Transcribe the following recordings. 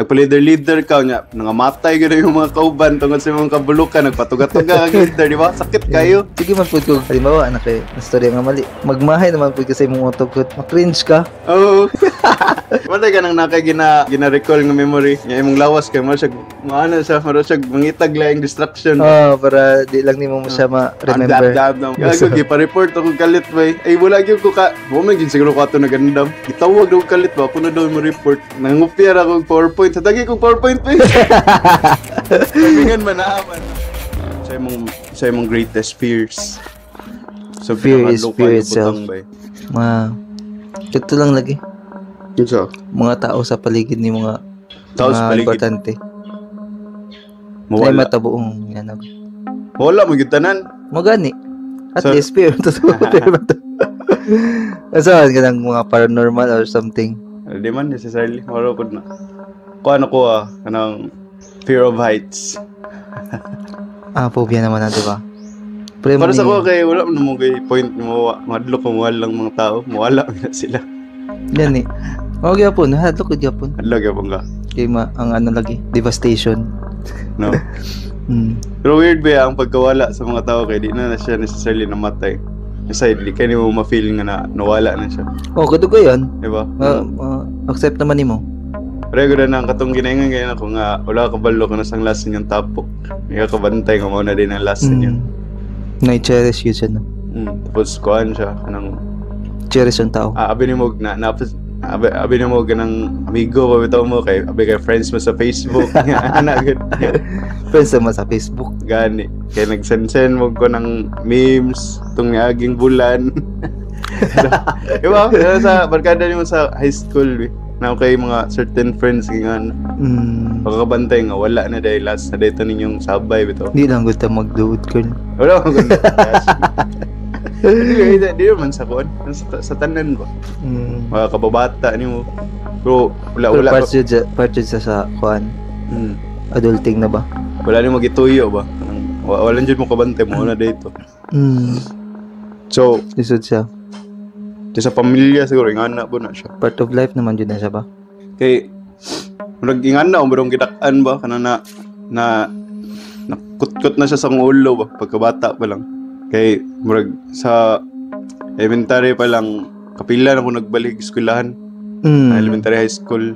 Nagpa-leader-leader ka nya, nangamatay gyud yung mga kauban tungod sa imong kabulukan, nagpatuga-tuga kag leader, di ba? Sakit kayo. Sige man pud ko, halimbawa anak kay istorya nga mali. Magmahay naman pud ka sa imong utok, ma-cringe ka. Oo. Wala ka nang nakay gina recall nga memory. Nya imong lawas kay mo siya maano siya, maro siya mangitag laing distraction. Oh, para di lang nimo mo siya ma-remember. Dab, dab, dab. Gago, gipa-report ako kalit bay. Ay, wala gyud ko ka. Wa man gyud siguro ko ato nagandam. Gitawag daw kalit ba? Ako na daw mo report. Nangupya ra akong PowerPoint. Hatagi kong PowerPoint bay. Sabingan man naaman. Sa imong greatest fears. So, Fear is pinakadlok fear ka itself. butang, bay. Ma Ito lang lagi. Unsa? Mga tao sa paligid ni mga Tao sa mga paligid. importante. Ay Mawala. matabuong yan. Wala mo gyud tanan. Magani. At least fear. Totoo. Fear ba to? Asa ka ng mga paranormal or something? Di man necessarily. Maro pud na. Ko ano ko kanang fear of heights. Ah, phobia naman na, di ba? Pre, Para sa ko kay wala man mo kay point mo madlok ko muwal lang mga tao, muwala na sila. Yan eh. Oh, gyapon, hadlok ko gyapon. Hadlok gyapon ka. Kay ma ang ano lagi, devastation. No. Pero weird ba ang pagkawala sa mga tao kay di na na siya necessarily namatay. Aside, di kay nimo ma-feel nga na nawala na siya. Oh, kadugayan. Di ba? Accept naman nimo. Pero gud na ang katong ginaingan ganyan ako nga wala ka kabalo kung nasang last ninyong tapok. Hindi ka kabantay nga mao na din ang last ninyo. Na-cherish yun siya, no? Tapos kuan siya kanang Cherish ang tao. Ah, abi nimo na na abi nimo ganang amigo pa bitaw mo kay abi kay friends mo sa Facebook. Ana gud. Friends naman sa Facebook. Gani kay nag-send mo ko ng memes tung niaging bulan. Di ba? Pero sa barkada nimo sa high school eh. Na kay mga certain friends nga makakabantay nga wala na dahil last na dito ninyong sabay bitaw. Hindi lang gusto magduod ko. Wala ko ganun. Di di man sa kuan sa tanan ba. Mga kababata nimo. Pero wala Pero wala part yun, part yun sa kuan, adulting na ba? Wala nimo gituyo ba. Wala jud mo kabantay mo na dito. So, Lisod siya. di sa pamilya siguro ingana po na siya. Part of life naman yun na siya ba? Kay murag ingana o murag gidak-an ba kana na na nakutkot na siya sa akong ulo ba pagkabata pa lang. Kay murag sa elementary pa lang kapila na ako nagbalik eskwelahan. Elementary, high school.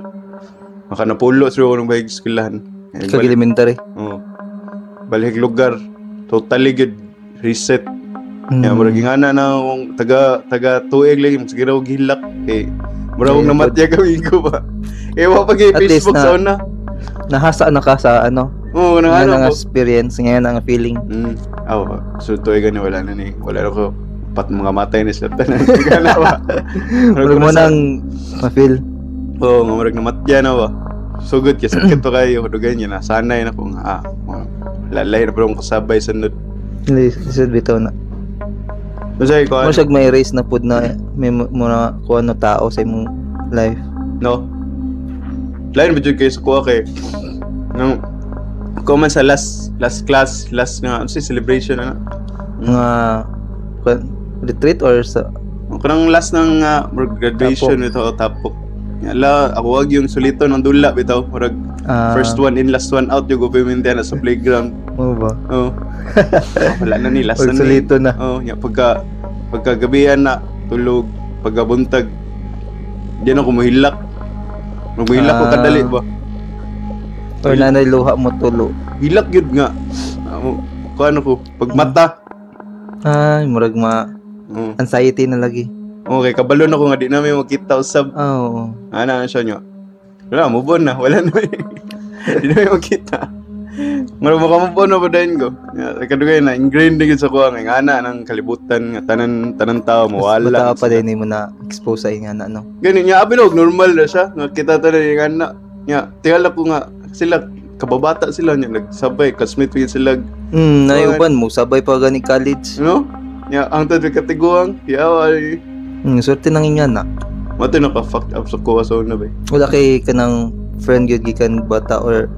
Maka napulo siguro ako nagbalik eskwelahan. Kag elementary. Oo. Balik lugar. Totally good reset. Ya, murag ingana na akong taga taga tuig lagi sige raw gihilak kay murag akong Ay, namatya kami ko ba. Eh wa pa kay At least Facebook sa una. Nahasa na ka sa ano, Oo, nang ngayon ano ang ko. experience, ngayon ang feeling. Aw, so tuig gani wala na ni. Wala na ko pat mga matay ni sila tanan. Ingana ba. Murag mo nang ma-feel. Oo, nga murag namatya na ba. Sugod kay sakit to kayo dugay niya na sanay na ko nga lalay na pero akong kasabay sa nud. Lisod bitaw na. Unsay ko Mo siya may erase na pud na may mo na kung ano tao sa imong life. No? Lain ba jud kayo sa kuha kay nang ko man sa last last class, last nga ano si celebration ana. Mga retreat or sa Ang kanang last ng murag graduation bitaw tapok. Ala, ako wag yung sulito ng dula bitaw murag first one in, last one out yung gupiminte na sa playground. Mo ba? Oh. Wala na ni last Or na ni. sulito na. Oh, nya pagka pagkagabihan na tulog, pagkabuntag di na ako muhilak. Muhilak ko kadali ba. Or nanay luha mo tulo. Hilak yun nga. Ko ano ko, pag mata. Ay, murag ma anxiety na lagi. Okay, kabalo na ko nga di namin makita usab. Oo. Ana na siya nyo. Wala, move on na. Wala na. Di namin makita. Mura mo ka move on na ba dayon ko? Ya, kadugay na, ingrained na yun sa kuha nga ana ng kalibutan nga tanan tanan tao mawala. Bata pa din mo na expose sa inga na ano. Ganun niya, abi no, normal na siya. Nga kita tanan yung ana. Nya, tingala ko nga sila kababata sila niya nagsabay, classmate ko yun sila. Nayuban mo sabay pa gani college. No? Nya, ang tad katiguang, yawa ay. Swerte nang inga na. Mato na ka fucked up sa kuha sa una ba. Wala kay kanang friend gyud gikan bata or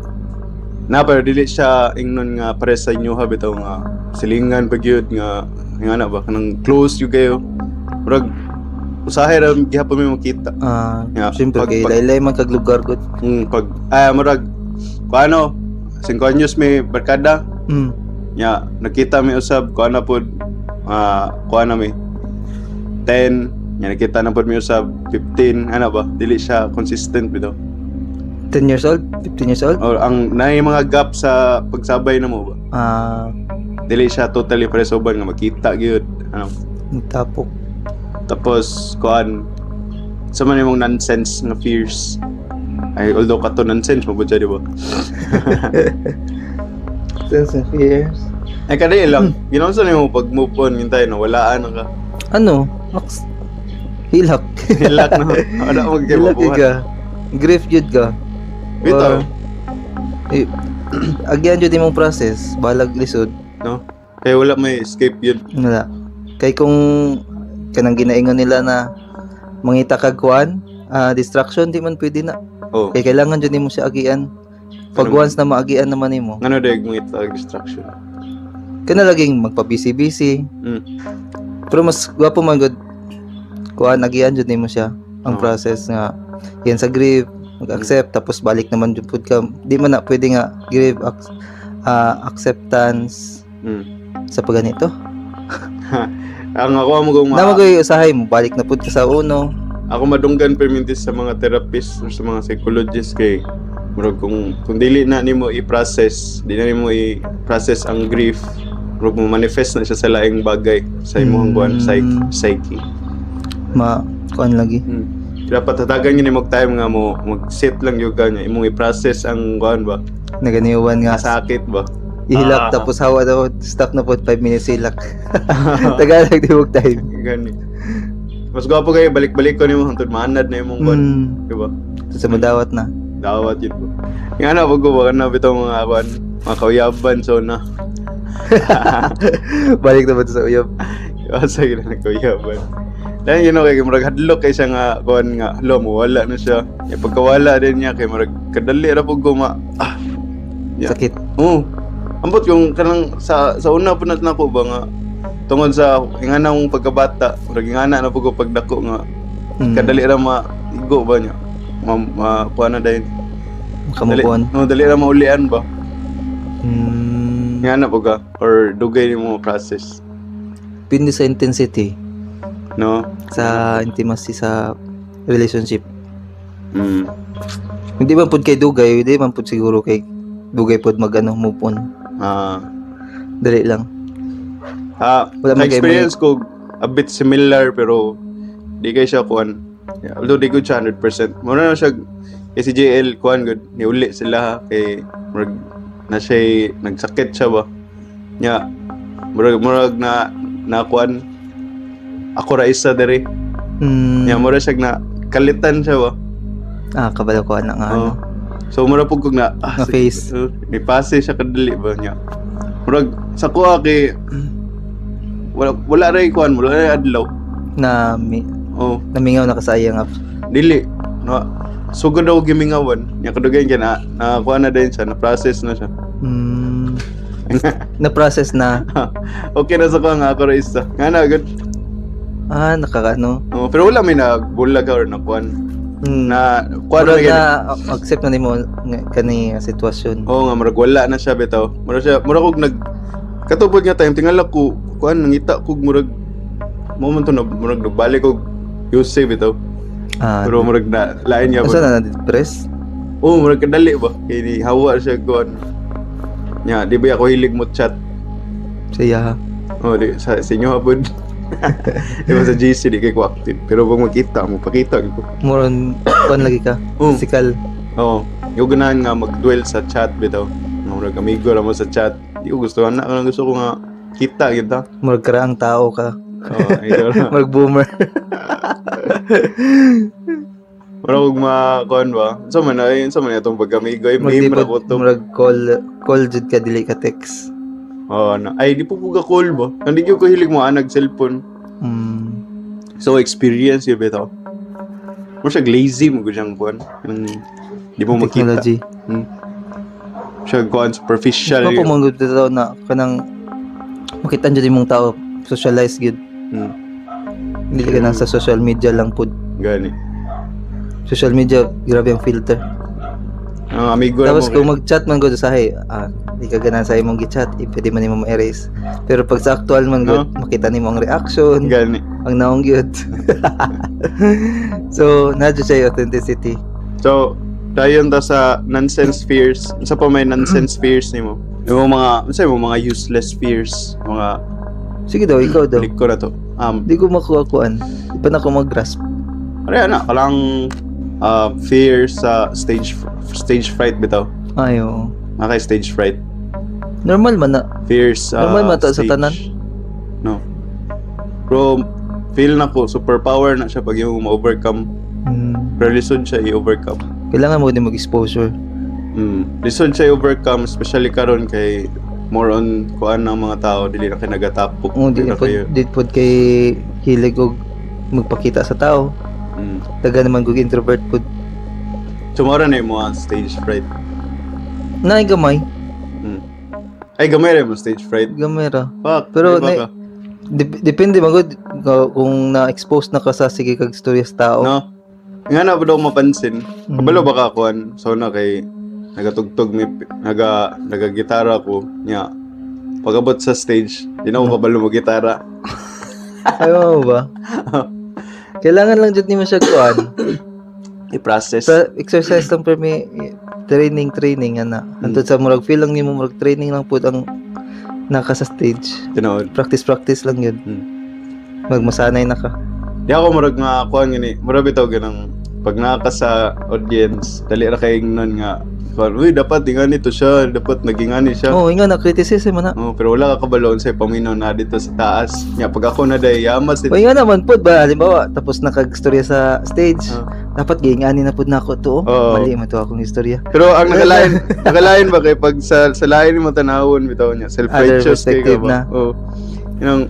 Na pero dili siya ingnon nga pare sa inyo ha bitaw nga silingan pa gyud nga nga na ba kanang close gyud kayo. Murag Usahay ra gihapon mi makita. Ah, Yeah, siyempre kay laylay man kag lugar gud. Pag murag kuano 5 anyos mi barkada. Nya nakita mi usab kuan na pod, kuan na mi 10, nya nakita na pod mi usab 15, ano ba, dili siya consistent bitaw. 10 years old, 15 years old. Or ang naay mga gap sa pagsabay na mo ba. Dili siya totally pare sa uban nga makita gyud ano. Tapok. Tapos kuan sa man imong nonsense nga fears. Ay, although kato nonsense mo ba siya, di ba? Sense and fears. Ay kadali lang. Ginawa nimo pag move on hintay no, walaan na ka. Ano? Hilak. Hilak no. Wala mo gyud Hilak mabuhat. ka. Grief jud ka. Bitaw. Eh, agyan jud imong process, balag lisod. No. Kaya wala may escape yun. Wala. Kay kung kanang ginaingon nila na mangita kag kuan, distraction, di man pwede na. Oh. Kay kailangan jud nimo siya agian. Pag Ano? once na maagian naman nimo, Ngano dayeg mangita og distraction? kana laging magpa-busy-busy. Pero mas gwapo man gud kuan, agian jud nimo siya ang process nga yan sa grief, mag-accept, tapos balik naman jud pud ka. Di man na pwede nga grief acceptance sa pagganito. Ang ako mo kung Na magoy usahay mo balik na pud ka sa uno. Ako madunggan permintis sa mga therapist or sa mga psychologist kay murag kung dili na nimo i-process, di na nimo i-process ang grief, murag mo manifest na siya sa laing bagay sa imong kuan, psyche. Ma kuan lagi. Dapat hatagan gyud nimo og time nga mo mag-sit lang gyud ka niya, imong i-process ang kuan ba? Naganiwan nga Sakit ba? Ihilak tapos hawa daw, stop na po 5 minutes hilak. Tagalog di mo time. Gani. Mas gwapo kayo balik-balik ko nimo hangtod maanad na imong kuan, di ba? Sa madawat na. Dawat yun po. Nga na, pag ko, baka na bitong mga kuan, mga kauyaban, so na. Balik na ba sa uyab? Iwasa yun na kauyaban. Dahil yun, kay murag hadlok kay siya nga, kuan nga, halo, mawala na siya. E pagkawala din niya, kay murag kadali ra pag guma. Yeah. Sakit. Oo. Ambot yung kanang sa una po na nako ba nga, tungod sa ingana mong pagkabata, murag ingana na po ko pagdako nga, kadali ra maigo ba niya. Kuan na dayon. Makamukuan. No, dali ra maulian ba? Nga na po ka? Or dugay nimo process? Depende sa intensity. No? Sa intimacy sa relationship. Hindi man pud kay dugay, hindi man pud siguro kay dugay pud mag ano, move on. Dali lang. Wala man kay experience ko a bit similar pero di kay siya kuan. Yeah, although di ko siya 100%. Muna na siya kay si JL kuan gud niuli sila ha, kay murag na siya nagsakit siya ba. Nya murag na kuan ako ra isa diri. Nya mura siya na kalitan siya ba. Kabalo ko ana nga ano. So mura pud kog na nga face. Ni pase siya kadali ba nya. Murag sa kuha kay wala ra kuan, wala ra adlaw. Na oh, namingaw na kasayang up. Dili. No, sugod daw gimingawan. Nya kadugayan kay na kuan na din siya, na process na siya. Na process na. Okay na sa kuha nga ako ra isa. Nga na good. Nakakaano. Oh, pero wala may nagbulag or nakuan. Na kuan na accept na nimo kani sitwasyon. Oo nga murag wala na siya bitaw. Murag siya murag og nag katupod nga time tingala ko kuan nangita kog murag mo man to na murag nagbalik og Yuse bitaw. Pero murag na lain nga. Asa na na-depress? Oo, murag kadali ba? Kay ni hawa siya kuan. Nya, di ba ako hilig mo chat? Siya. Oh, di sa inyo hapon. Di ba sa GC di kay ko active. Pero pag makita mo, pakita ko. Moron kuan lagi ka. Physical. Oo. Yung ganahan nga mag-dwell sa chat bitaw. Murag amigo ra mo sa chat. Di ko gusto na gusto ko nga kita kita. Murag karaang tao ka. Oo, ikaw na. Murag boomer. Murag og ma kuan ba? Unsa man ay, unsa man atong pag-amigo ay meme ra ko to. Murag call jud ka dili ka text. Oo, ano. Ay, di po ko ga-call ba? Hindi ko hilig mo anag cellphone. So, experience yun bitaw. Mo siya lazy mo siyang kuan. Di mo makita. Technology. Siya kuan superficial. Mo po mong na kanang makita jud imong tao, socialize gyud. Dili ka nang sa social media lang pud. Gani. Social media, grabe ang filter. Ang amigo Tapos mo kung mag-chat man gud usahay, di ka ganahan sa imong gi-chat, pwede man nimo ma-erase. Pero pag sa actual man gud, No? makita nimo ang reaction, Gani. Ang naong gyud. So, naa jud siya authenticity. So, dayon ta sa nonsense fears. Unsa pa may nonsense fears nimo? Yung mga unsa yung mga useless fears, mga Sige daw, ikaw daw. Balik ko na to. Di ko makuha-kuan. Di pa na ako mag-grasp. Ano na, kalang fear sa stage stage fright bitaw. Ay, oo. Nakay stage fright. Normal man na. Fear sa Normal man to sa stage. tanan. No. Bro, feel na ko superpower na siya pag yung ma-overcome. Pero lisod siya i-overcome. Kailangan mo din mag-exposure. Lisod siya i-overcome, especially karon kay more on kuan ng mga tao dili na kay nagatapok. Oo, di na pod, kayo. di pod kay hilig og magpakita sa tao. Taga naman kog introvert pod. So mao na yung mga stage fright. Naay gamay, Ay, gamay rin mo stage fright. Gamay ra. Fuck, Pero di ba ka? Depende man gud kung na-expose na ka sa sige kag istorya sa tao. No? Nga na ba daw mapansin? Kabalo ba ka kuan? So na kay nagatugtog mi naga gitara ko nya. Pagabot sa stage, di na ako kabalo mo gitara. Ayaw mo ba? Kailangan lang jud nimo siya kuan. I-process. Exercise lang per may training training ana. Hantod sa murag feel lang nimo murag training lang pud ang naka sa stage. Tinuod. Practice practice lang yun. Magmasanay na ka. Di ako murag nga kuan gani. Murag bitaw ganang pag naa ka sa audience, dali ra kay nun nga kuan, uy, dapat ingani to siya, dapat nagingani siya. Oo, oh, nga na criticism man na. Oh, pero wala ka kabalo sa paminaw na dito sa taas. Nya pag ako na day yamas O nga naman pud ba halimbawa tapos nakagstorya sa stage. Dapat giingani na pud nako to. Oh. Oo. Mali man to akong istorya. Pero ang nakalain, nakalain ba kay pag sa lain mo tanawon bitaw niya, self-righteous Other kay ka perspective ba? na. Oh. Inang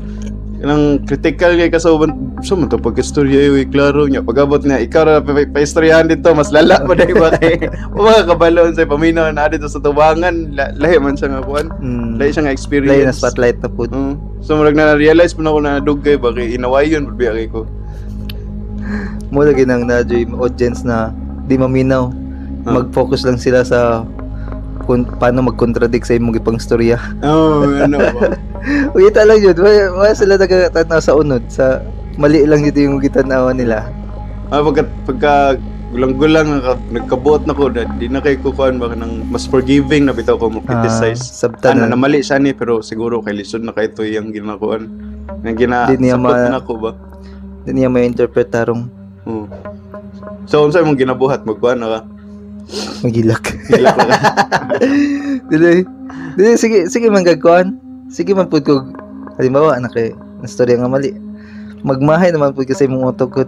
inang critical kay ka sa uban, so man to pag-istorya eh, klaro niya. Pag-abot niya, ikaw ra pa-istoryahan dito, mas lala pa dai ba kay mga kabalon sa paminaw na dito sa tubangan, lahi man siya nga kuan. Lahi siya nga experience. Lahi na spotlight na pud. Oo. So murag na realize mo na ako na dugay ba kay inaway yun biya kay ko. Mo lagi nang na audience na di maminaw. Mag-focus lang sila sa kung paano mag-contradict sa imong gipang istorya. Oh, ano ba? Kita lang yun. Wala sila nagkatanaw sa unod. Sa mali lang yun yung gitanawan nila. Ah, pagka gulang-gulang nagkabuot na ko, na, di na kay kukuan baka nang mas forgiving na bitaw ko mo criticize. Sabta Ano, na. na mali siya ni pero siguro kay lisod na kay ito yung ginakuan. Nang gina Di niya sapot na ako ba? Di niya may interpret tarong. Oo. So unsa imong ginabuhat magkuan na ka? Magilak. Gilak na ka. Dili. Dili, sige, sige man gagkuan. Sige man pud kog halimbawa anak kay istorya nga mali. Magmahay naman pud kasi imong utok ko.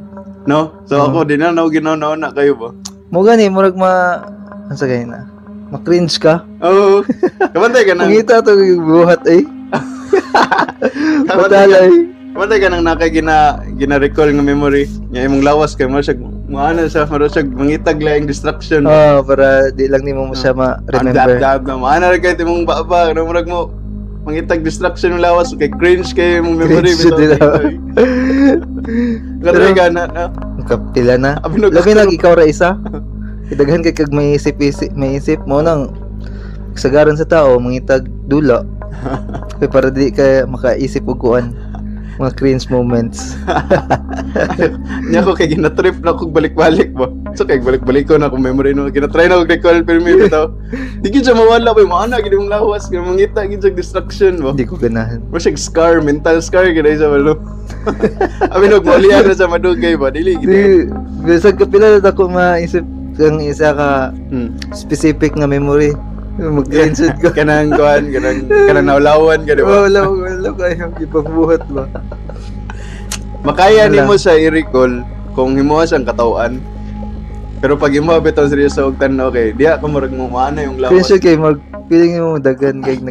No? So ako di na na ginaw na kayo ba? Mo gani murag ma ano sa gani na? Ma-cringe ka. Oo. Kabantay ka nang Mangita to yung buhat eh. kabantay ka, Batalay. kabantay ka nang nakay gina recall nga memory. Nya imong lawas kay mo siya maano siya, maro siya mangitag laing distraction. Oh, para di lang nimo mo siya ma-remember. Dab dab na maana ra kay imong baba, ano murag mo mangitag distraction yung lawas kay cringe kay imong memory. Cringe jud nila. Katry ka na. Na. Kapila na. Abi nag- Labi nag ikaw ra isa. Daghan kay kag may isip-isip, may isip mo nang sagaran sa tao mangitag dula. Kay para di ka makaisip og kuan mga cringe moments. Nya ko kay gina-trip na kog balik-balik ba. So kay balik-balik ko na akong memory no gina-try na kog recall pero may bitaw. Di gid siya mawala ba maana gid imong lawas gid mangita gid siya distraction ba. Hindi ko ganahan. Mo siya scar, mental scar gid siya ba. Abi nag malian na sa madugay ba dili gid. Di bisag kapila na ako maisip ang isa ka specific nga memory. Mag-cringe ko. Kanang kuan, kanang naulawan ka di ba? Wala wala kayo gipangbuhat ba. Makaya Wala. nimo siya i-recall kung himuha siyang katawan. Pero pag himuha bitaw seryoso og tan okay, diha ka murag mo maana yung lawas. Cringe kay mag feeling mo dagan kay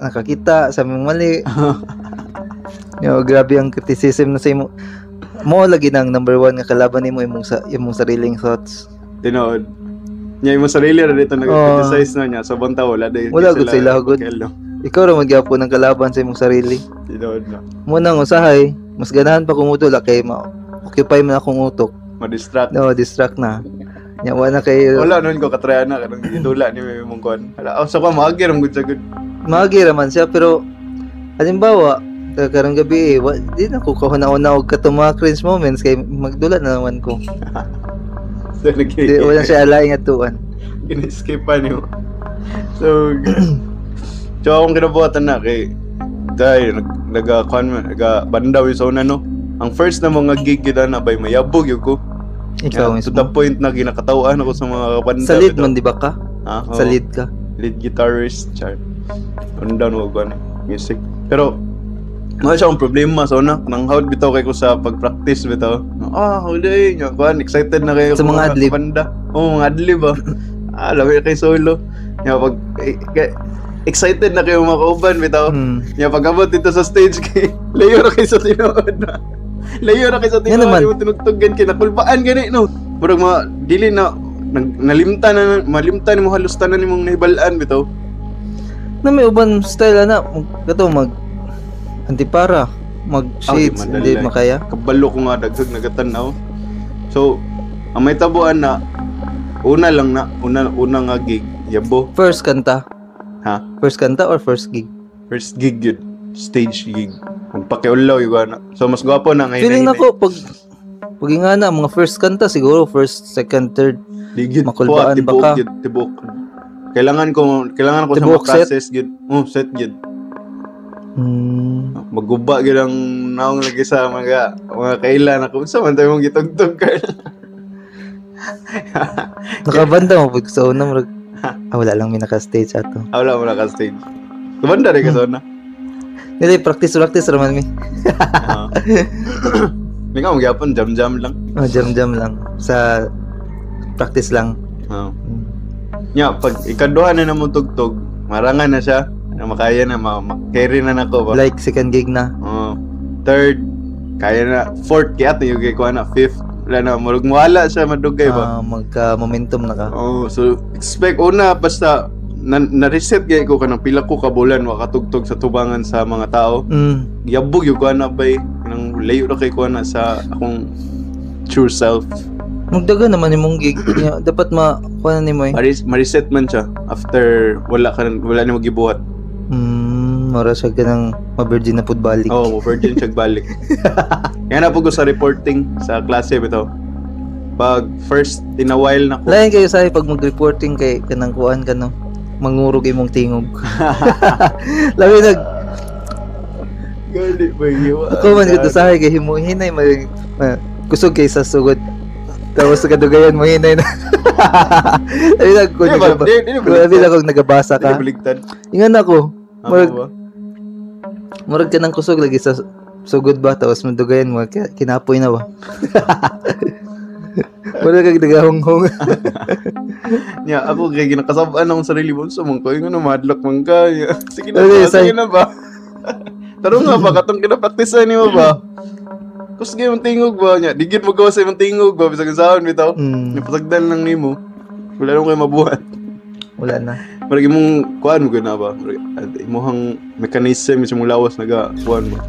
nakakita sa mong mali. Yo, grabe ang criticism na sa imo. Mo lagi nang number one nga kalaban nimo imong sa imong sariling thoughts. Tinuod. Nya imo sarili ra dito nag-criticize na niya sa banta wala dahil Wala gud sila, gud. pakialam. Ikaw ra man gyapon ang kalaban sa imong sarili. Tinuod na. Mo nang usahay Mas ganahan pa kung mudula kay ma-occupy man akong utok. Ma-distract. No, distract na. Nya wa na kay Wala nun ko katrya na kanang gidula ni may mong kuan. Wala, oh, sa ko maagi ra gud sa good. Maagi ra man siya, pero halimbawa karong gabi eh, di na ko kahuna-una og katong mga cringe moments kay magdula na naman ko. So, Di wala siya alaing atuan. Gina-skip pa niyo. So, so akong kinabuhatan na kay dahil naga kuan man, naga banda wi sa una, no. Ang first na mga gig kita na bay mayabog yun ko. Ikaw Yeah, to the mismo. point na ginakatawaan ako sa mga banda. Sa lead bitaw. man di ba ka? Ha? Oo. Sa lead ka. Lead guitarist, char. Undown mo kuan music. Pero wala siya akong problema sa una. Nang hawd bitaw kay ko sa pag-practice bitaw. Ah, huli nya kuan, excited na kayo Sa mga adlib. banda. Oh, mga adlib ah. Ah, labi kay solo. Nya pag eh, excited na kayo mga kauban bitaw. Nya pag abot dito sa stage kay layo ra kay sa tinuod na. Layo ra kay sa Yan tinuod naman. yung tinugtugan kay nakulbaan gani, no. Murag mga dili na nalimta na malimta nimo halos tanan nimong nahibal-an bitaw. Na may uban style ana, kato mag antipara, mag shades, Ah, di man hindi dalay. makaya. Kabalo ko nga daghag nagatanaw. So, ang may tabuan na una lang na una una nga gig yabo. First kanta. Ha? First kanta or first gig? First gig yun, stage gig. Magpakiulaw yung ana. So mas gwapo na ngayon. Feeling nako pag pag nga na mga first kanta siguro first, second, third. Di gyud makulbaan po, tibuok ba ka? gyud, tibuok. Kailangan ko sa Tibuok set? ma-process gyud. Oh, set gyud. Maguba gyud ang naong lagi sa mga kailan ako. Unsa man tayo mong gitugtog ka? Nakabanda mo pag sa una murag ah, wala lang may naka-stage ato. Ah, wala mo na ka stage. Kumanda rin ka sa una. Dili practice practice ra man mi. Ah. Hindi ka magyapon, jam-jam lang. Oh, jam jam lang sa practice lang. Oo. Nya, pag ikaduha na namong tugtog, marangan na siya. Na makaya na, ma-carry na nako ba? Like second gig na. Oo. Third, kaya na. Fourth, kaya ito yung kaya na. Fifth, wala na. Murag mawala siya, madugay ba? Ah, magka momentum na ka. Oh, so expect una basta na-reset gay ko kanang pila ko ka bulan wakatugtog sa tubangan sa mga tao. Yabog yung kuha na bay nang layo ra kay kuha na sa akong true self. Magdaga naman imong gig. Nya, dapat ma kuha na nimo eh. Ma-reset man siya after wala ka wala nimo gibuhat. Mara siya ganang ma-virgin na pud balik. Oo, mo virgin siya balik. Kaya na po ko sa reporting sa klase bitaw. Pag first in a while na ko. Lain kayo sa pag mag-reporting kay kanang kuan ka no. Mangurog imong tingog. Labi nag Gali ba yun? ako man gud usahay kay himo hinay kusog kay sa sugod. Tapos sa kadugayan mo hinay na. Labi nag Di ba? Di ba labi na kung nagabasa Di ka. baligtad. Ingan ako. Amo ba? Murag ka ng kusog lagi sa sugod ba tapos madugayan mo kinapoy na ba. Murag kag nagahonghong. Nya, ako kay ginakasab-an akong sarili mo. So, man ko, yung ano, madlock man ka. Nya, sige na Ano, ba? Sige na ba? Tarong nga ba? Katong kinapraktisan nimo ba? Kusgi imong tingog ba? Nya, digit mo gawa sa imong tingog ba? Bisag saan bitaw. Nya, pasagdan lang nimo. Wala nang kayo mabuhat. Wala na. Marag imong kuan mo na ba? Marag, imong mechanism sa imong lawas naga kuan ba?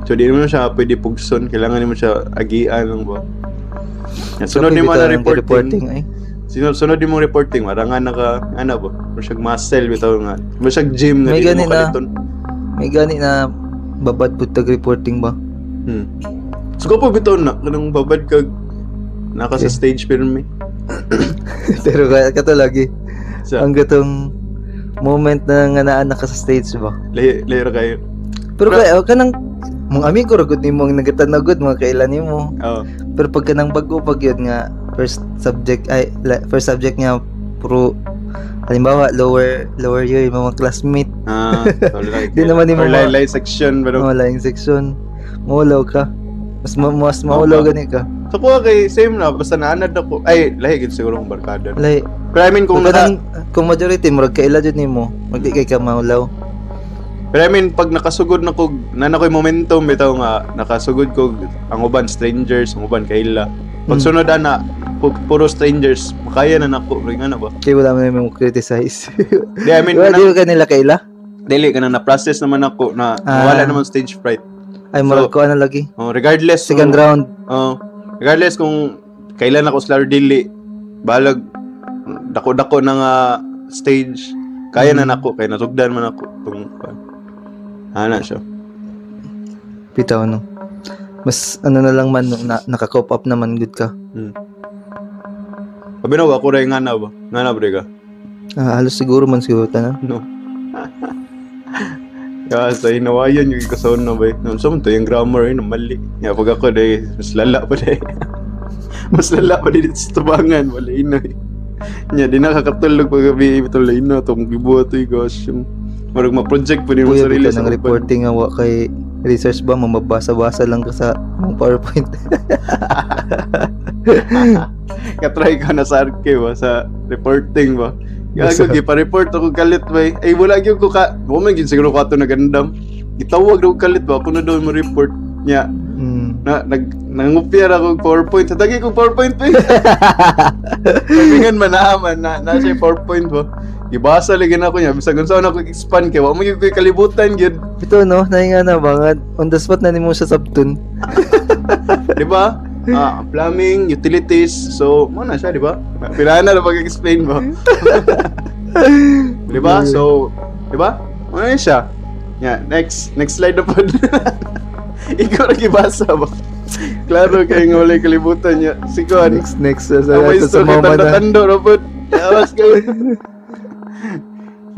So di mo siya pwede pugson, kailangan nimo siya agian lang ba. Nya, sunod nimo na Bitaw ang reporting. reporting ay. Sunod nimo reporting, marangan na ka ano ba? Murag muscle bitaw nga. Murag gym nga May di mo gani na. kaliton. May gani na babad pud tag reporting ba. So ko pa bitaw na kanang babad kag naka sa stage pero may Pero kato lagi sa ang gatong moment na nga naa na ka sa stage ba. lahi lahi ra kayo. Pero kay oh, kanang mga amigo ra gud nimo ang nagatanaw gud mga kailan nimo. Oo. Pero pag kanang bago pag yun nga first subject ay first subject nga puro halimbawa lower lower year yung mga classmate. Ah, so, like, Di naman nimo or lahi section pero mga laing section, maulaw ka. Mas maulaw Oo. gani ka. So kuha kay same na basta naanad ako. Ay, lahi gid siguro akong barkada. Lahi. Pero I mean Kung kung naka, kanang kung majority murag kaila jud nimo, magdi kay ka maulaw. Pero I mean pag nakasugod na ko na na ko'y momentum bitaw nga nakasugod ko ang uban strangers, ang uban kaila. Pag sunod ana puro strangers, makaya na nako, ring ano ba? Kay wala man mo criticize. Di I mean Wala kana, di ka nila kaila? dili kana na process naman ako na Ah. wala naman stage fright. Ay, murag ko na lagi. Oh, regardless second round. Oh, regardless kung kailan ako sila or dili, balag dako-dako na nga stage, kaya na nako kay nasugdan man ako tong ana siya. Bitaw no. Mas ano na lang man no, na, naka-cope up naman good ka. Abi na ako rin nga na ba? Nga na ba ka? Halos siguro man siguro tanan. No. Ya, sa hinawayan yung kasaon na ba? No, so to yung grammar ay mali. Ya pag ako day mas lala pa day. Mas lala pa dito sa tubangan, wala ina. Nya di nakakatulog pag gabi ito na tong gibuhat oy gosh. Yung murag ma-project pa nimo sarili sa reporting nga wa kay research ba, mabasa-basa lang ka sa mong PowerPoint. Katry ka na sa archive ba, sa reporting ba. Gago gipa-report ako kalit ba. Ay wala gyud ko ka. Wa man gyud siguro ko ato nagandam. Gitawag daw kalit ba ako na daw mo report niya. Na nangupiyar ako og PowerPoint. Sa tagi ko PowerPoint pa. Kabingan man naaman na siya PowerPoint ba. Gibasa lagi na ako niya bisag unsa na ako expand kay wa man gyud ko kalibutan gyud. Ito no, nainga na ba nga on the spot na nimo sa sabton. Di ba? Plumbing, utilities. So, mo na siya, di ba? Pila na pag-explain ba? Di ba? So, di ba? Mo na siya. Yeah, next slide na po. Ikaw ra gibasa ba? Klaro kay nga walay kalibutan niya. Sige, next sa mama na. Tando ra po. Awas kayo.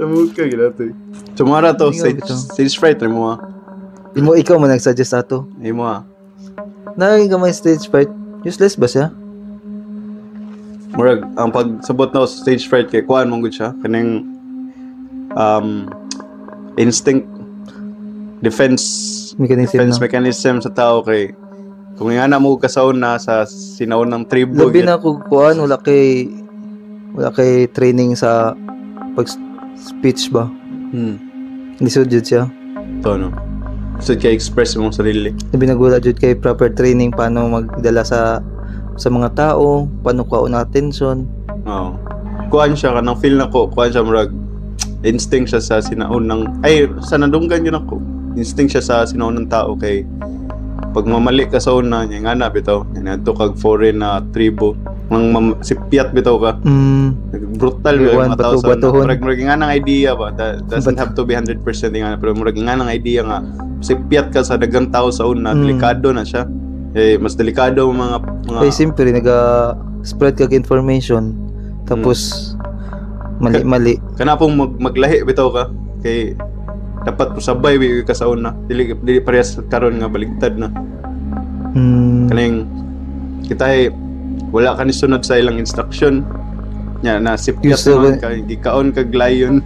Sa muka gid ato. Sumara to stage fright mo. Imo ikaw man nagsuggest ato. Imo ah. Naging gamay stage fright. Useless ba siya? Murag ang pagsabot na stage fright kay kuan man gud siya kaning instinct defense mechanism, defense no? mechanism sa tao kay kung nga na mo kasaon na sa sinaon ng tribo. Labi na kung kuan wala kay training sa pag speech ba. Lisod jud siya. To no. So kay express imong sarili. Labi na wala jud kay proper training paano magdala sa mga tao, paano kuha na attention. Oo. Kuan siya kanang feel nako, kuan siya murag instinct siya sa sinaon ng ay sa nadunggan yun ako. Instinct siya sa sinaon ng tao kay pag mamali ka sa una niya nga na bitaw, ngadto kag foreign na tribo, nang sipyat bitaw ka. Brutal ba mga tao sa una. Murag nga nang idea ba, that doesn't have to be 100% nga pero murag nga nang idea nga sipyat ka sa daghang tao sa una, delikado na siya. Eh mas delikado mga ay simple naga spread kag information tapos mali-mali. Kana pong maglahi bitaw ka kay dapat usabay ka sa una. Dili parehas karon nga baligtad na. Kaning kita ay wala ka ni sunod sa ilang instruction. Nya na sipyat man ka gikaon kag lion.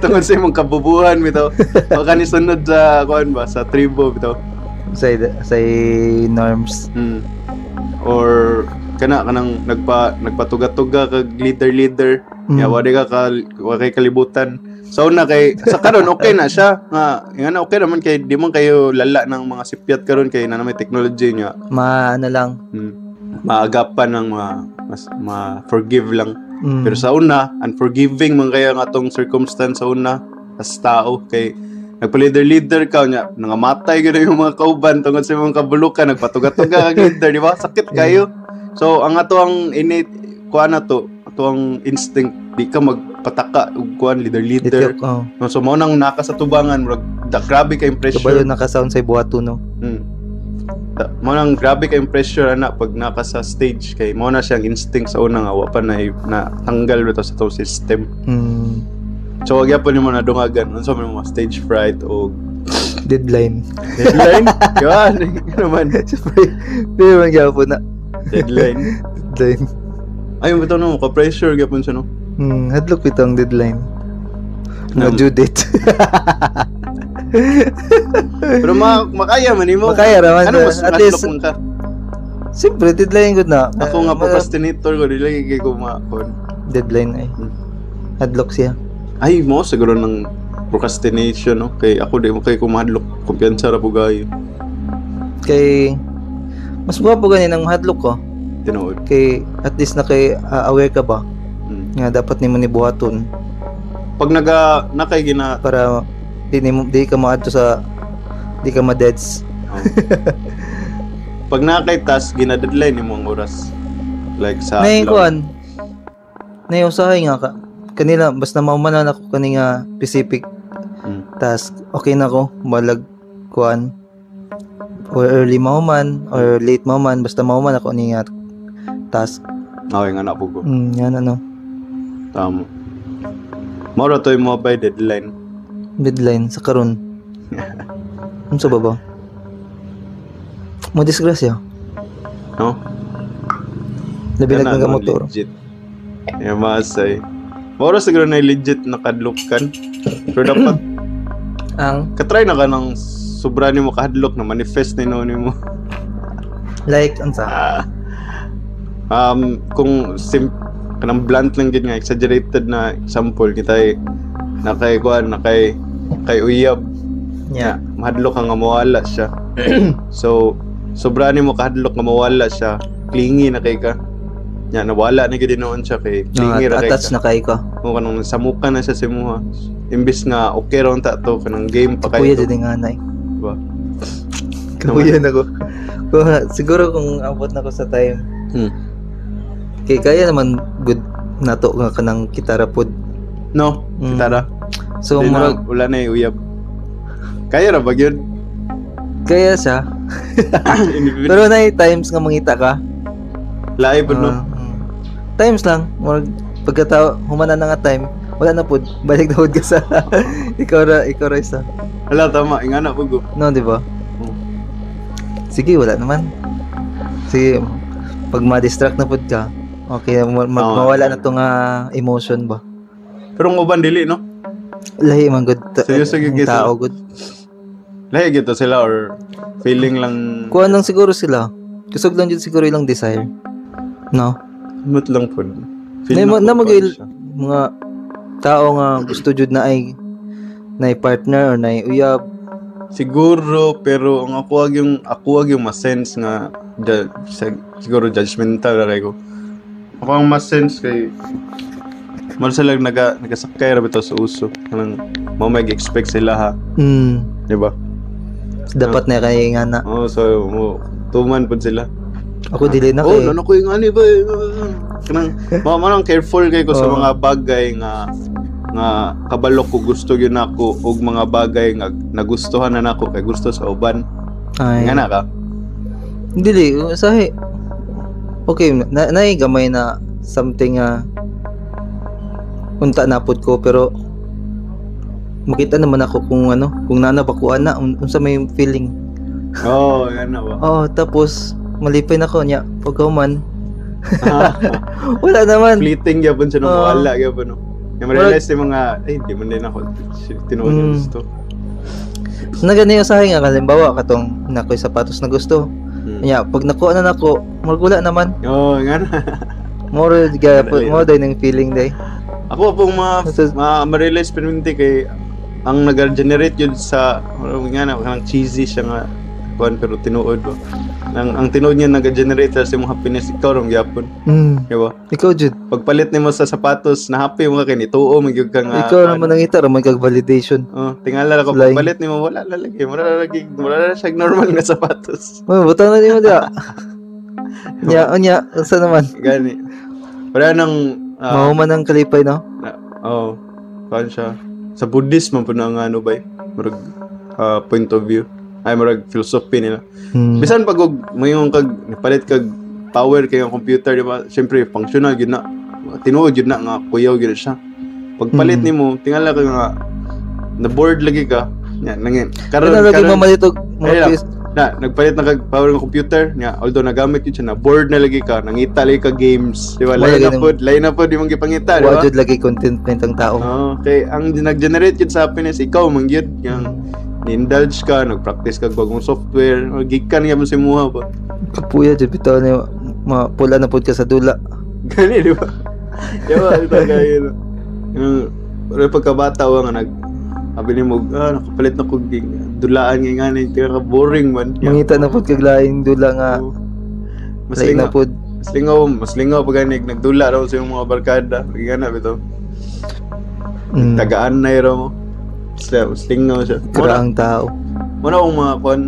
Tungod sa imong kabubuhan bitaw. Wala ka ni sunod sa kuan ba sa tribo bitaw. Sa norms. Or kana kanang nagpatuga-tuga kag leader. Nya wa di ka wa kay kalibutan. So na kay sa karon okay na siya nga nga okay naman kay di man kayo lala ng mga sipyat karon kay na may technology niya. Maano lang. Maagapan ng mga mas ma-forgive lang. Pero sa una, unforgiving man kayo nga atong circumstance sa una as tao kay nagpa-leader-leader ka nya nangamatay gyud yung mga kauban tungod sa imong kabulukan nagpatuga-tuga kag leader, di ba? Sakit kayo. So ang ato ang innate kuan na to, ato ang instinct di ka magpataka og kuan leader. Oh. No, so mao nang naka sa tubangan murag grabe kay pressure. Kabalo naka-sound sa buhato no. Mao nang grabe kay pressure ana pag naka sa stage kay mao na siyang instinct sa una nga wa pa na tanggal bitaw sa to system. So wag gyapon nimo nadungagan unsa man mo stage fright o deadline. Deadline? Kuan naman. Pero man gyapon na. Deadline. Deadline. Ay bitaw no ka pressure gyapon siya no. Hadlok bitaw ang deadline. No due date. Pero makaya man nimo. Makaya ra man. Ano mas at least man ka? Siyempre deadline gud na. Ako nga procrastinator ko dili lagi kay ko makon. Deadline ay. Hadlok siya. Ay mo siguro ng procrastination no kay ako di mo kay kumahadlok kumpiyansa ra pugayo. Kay mas gwapo gani nang mahadlok ko. Tinuod. Kay at least na kay aware ka ba? Nga dapat nimo ni buhaton. Pag nakay gina para di ka maadto sa Di ka ma-deads. Oh. Pag naa kay task, gina-deadline nimo ang oras. Like sa Nay adlaw. Kuan. Nay usahay nga ka. Kanila basta mauman na ako kani nga specific task. Okay na ko balag kuan. Or early mauman or late mauman, basta mauman ako ni nga task. Okay nga na po ko. Yan ano. Tama. Mao ra to yung by deadline. Deadline sa karon. Unsa ba ba? Mo disgrasya. No? Labi Kana, na no, motor. legit. Yeah, masay. Mao ra siguro na legit nakadlok kan. Pero dapat Ang katry na ka ng sobra nimo kahadlok na manifest ni no nimo. Like unsa? Kung kanang blunt lang gid nga exaggerated na example, kita ay nakay kuan, nakay kay uyab. Mahadlok ka nga mawala siya. So sobra nimo kahadlok nga mawala siya, clingy na kay ka. Nya nawala na gid noon siya kay clingy ra kay Attached ka. na kay ka. Mo kanang samukan na siya sa imuha. Imbis nga okay ra unta to, kanang game pa Kuya kayo to. jud nga anay. Diba? Kuya na ko. Kung, siguro kung abot na ko sa time. Kay kaya naman good nato nga kanang kitara pod. No, kitara. So Di na, murag wala na yung uyab. Kaya ra ba gyud? Kaya siya. Pero na times nga mangita ka. Live no. Times lang, murag pagkatao humana na nga time, wala na pud, balik na pud ka sa ikaw ra isa. Wala, tama, ingana pud ko. No, di ba? Oo. Sige, wala naman. Sige, pag ma-distract na pud ka, okay, mawala na to nga emotion ba. Pero ang uban dili, no? Lahi man gud Seryoso gyud ang kay tao gud. Lahi gito sila or feeling lang? Kuan lang siguro sila. Kusog lang jud siguro ilang desire. No? Mut lang pud. Feel Na, na na pud mag- siya. Mga tao nga gusto jud na ay na partner or na uyab. Siguro, pero ang ako ag yung ma-sense nga siguro judgmental ra kay ko. Ako ang ma-sense kay Mara sila nagasakay ra bitaw sa uso. Kanang mao may expect sila ha, di ba? Dapat na kay nga na. Oh, so mo tuman pud sila. Ako dili na Oh, kay. nano ko yung ano ba? Eh, kanang mao man ang careful kay ko sa Oo. mga bagay nga nga kabalo ko gusto gyud nako og mga bagay nga nagustuhan na nako kay gusto sa uban. Ay. Nga na ka. Dili, usahay. Okay, na naay gamay na something nga unta na pud ko, pero makita naman ako kung ano, kung nana ba ko ana, unsa may feeling. Oh, nga na ba? Oh, tapos malipay na ko niya pagkahuman. Wala naman. Fleeting gyapon siya, no, Oo. wala gyapon, no. Yung ma-realize yung mga, ay, di man din ako tinuod yung gusto. Na gani usahay nga halimbawa katong nakoy sapatos na gusto. Nya pag nakuha na nako, murag wala naman. Oo, nga na. More gyapon, Dali. mo day ng feeling day. Ako pong ma-realize perminti kay ang nag-generate yun sa ano nga na, kanang cheesy siya nga kuan, pero tinuod ba ang tinuod niya nag-generate sa imong happiness, ikaw rong gyapon, di ba? Ikaw jud. Pagpalit nimo sa sapatos na happy mo ka kay nituo man gyud ka nga Ikaw naman nangita ra man kag validation. Oh, tingala ra ko Flying. pagpalit nimo, wala la lagi, mura ra siya normal nga sapatos. Uy, butang na nimo diha. Nya, unya, unsa naman? Gani wala nang Mahuman ang kalipay, no? Oh, kuan siya. Sa Buddhist man po na ang ano ba eh, murag point of view. Ay, murag philosophy nila. Bisan pag og mayon kag nipalit kag power kay ang computer, di ba? Siyempre functional gyud na. Tinuod gyud na nga kuyaw gyud siya. Pagpalit nimo, tingala ka nga na bored lagi ka. Nya nangin. Karon Karon lagi karon mamalit og mga Ay, lang. Na nagpalit na kag power ng computer nya, although nagamit gyud siya, na bored na lagi ka, nangita lagi ka games, di ba? Wala Lain na lagi pod, lain na pod imong gipangita, di wa ba? jud lagi contentment ang tao. Oo, kay ang nag-generate yun sa happiness, ikaw man gyud yang ni-indulge ka, nag-practice ka bagong software, o gikan nga mo sa imuha ba. Kapuya jud bitaw ni mapula na pud ka sa dula. Gani, di ba? Di ba? Ito kayo. Yung, pero pagkabata wa nga sabi ni mo, nakapalit na kog dulaan nga nga ni, tingnan ka boring man. Mangita na pud kag laing dula nga Oo. Mas lain na lingaw, pud. mas lingaw pag ganig, nagdula raw sa imong mga barkada. Ganap ito. Tagaan na raw mo. Mas lingaw siya. Kura ang tao. Muna akong mga kuan,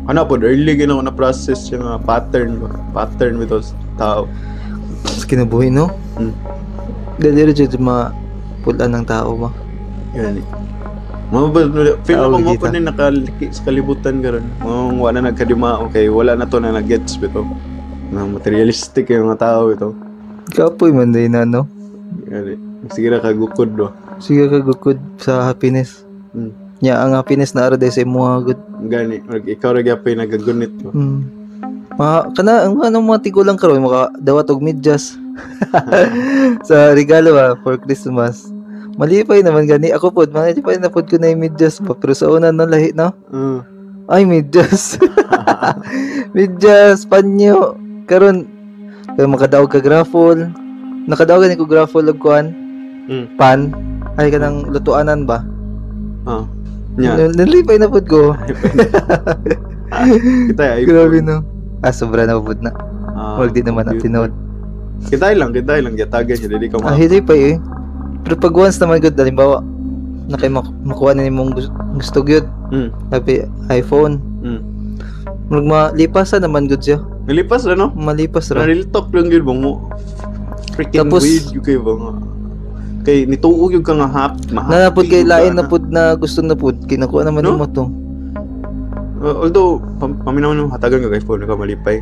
ano po, early gina ko na process yung mga pattern ba? Pattern with those tao. Sa kinabuhi, no? Dali rin jud mga pulan ng tao ba? Gani. Mga ba, feel Tao ko mo kita. pa ni nakaliki sa kalibutan karon. Mga wala na nagkadimao kay wala na to na nag-gets bito. Mga materialistic yung mga tao ito. Kapoy man din na, no? Gani. Sige ra kagukod do. Sige ka gukod sa happiness. Nya ang happiness na ara sa imuha gud. Gani, murag ikaw ra gyapon nagagunit ba. Mga kana ang ano mga tigulang karon maka dawat og medyas sa regalo ba for Christmas. Malipay naman gani ako pod, malipay na pod ko na yung medyas ba, pero sa una no lahi no. Ay, medyas. Medyas panyo karon kay makadaog ka grapple. Nakadaog gani ko grapple og kuan. Pan ay kanang lutuanan ba? Ah. Nya. Nalipay na pod ko. Kita ay Grabe no. Ah, sobra na pod na. Ah, Wag di naman ang computer. tinuod. Kita lang gitagan siya dili ka Ah, ma. hindi pa eh. Pero pag once naman good, halimbawa, na kay makuha na nimong gusto gyud. Sabi, iPhone. Murag malipasan naman good siya. Nalipas ra no? Malipas Na ra. real talk lang gyud ba mo. Freaking Tapos- weird gyud kay ba nga. Kay nituo gyud ka nga hap, ma. Na napud kay lain na pud na gusto na pud kinakuha naman No? nimo to. Although paminaw nimo hatagan kag iPhone ka malipay.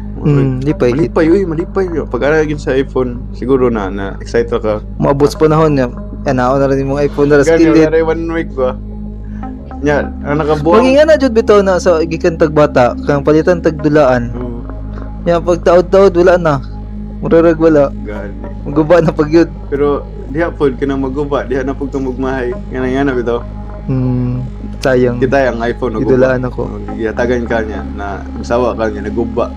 Lipay. Malipay uy, malipay. Pag ara gyud sa iPhone, siguro na na excited ka. Maabot sa panahon niya. Anao na rin imong iPhone na ra sa Gani kilid. wala rin one week ba. Nya, ang nakabuang. Maging na jud bitaw na sa gikan tag bata, kang palitan tag dulaan. Oo, Nya pag taod-taod wala na. Murarag wala. gani. Maguba na pag yun. Pero diha pod kanang maguba, diha na pod kang magmahay. Nga nga na bitaw. Sayang. Kita ang iPhone naguba. Idulaan ako. Gihatagan ka niya na sawa ka niya naguba.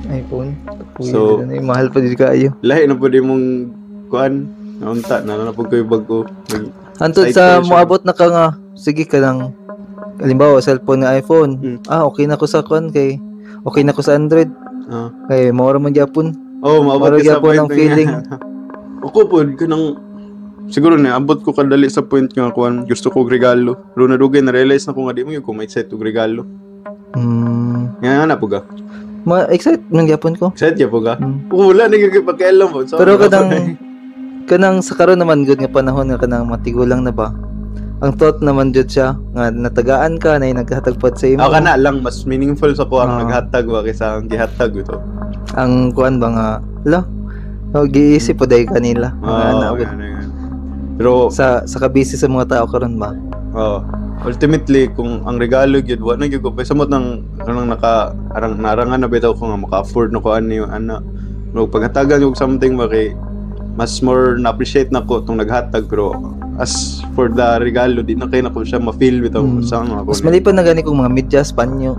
iPhone. Uy, So- so, na, mahal pa din kaayo. Lahi na pod imong kuan naunta na na pod koy bag-o. Antod Side sa pressure. moabot na ka nga, sige ka lang. Halimbawa, cellphone nga iPhone. Ah, okay na ko sa kuan kay okay na ko sa Android. Kay mao ra man gyapon. Oh, maabot Mao ra ka sa gyapon point ang na feeling. Ako pod kanang siguro na abot ko kadali sa point nga kuan gusto ko og regalo. Pero nadugay na realize na ko nga di mo gyud ko ma-excite og regalo. Nga nga na po ka. Ma-excite man gyapon ko. Excited ka po ka? Oh, wala na gyud pakialam po. So, Pero wala pa kanang na eh. kanang sa karon naman gud nga panahon nga kanang matigulang na ba. Ang thought naman jud siya nga natagaan ka na naghatagpad sa imo. Ako kana lang mas meaningful sa ko ang naghatag ba kaysa ang gihatag ito. Ang kuan ba nga, la. Oh, giisip po dahil kanila. Mga Oo, ana, yan, yan. Pero sa kabisi sa mga tao karon ba. Oo. Ultimately kung ang regalo gyud wa na gyud ko samot nang kanang naka arang narangan na bitaw ko nga maka-afford na ko ani ana. Pero paghatagan og something ba kay mas more na appreciate na ko tong naghatag, pero as for the regalo di na kay na ko siya ma-feel bitaw sa nga Mas malipan na gani kung mga medyas panyo.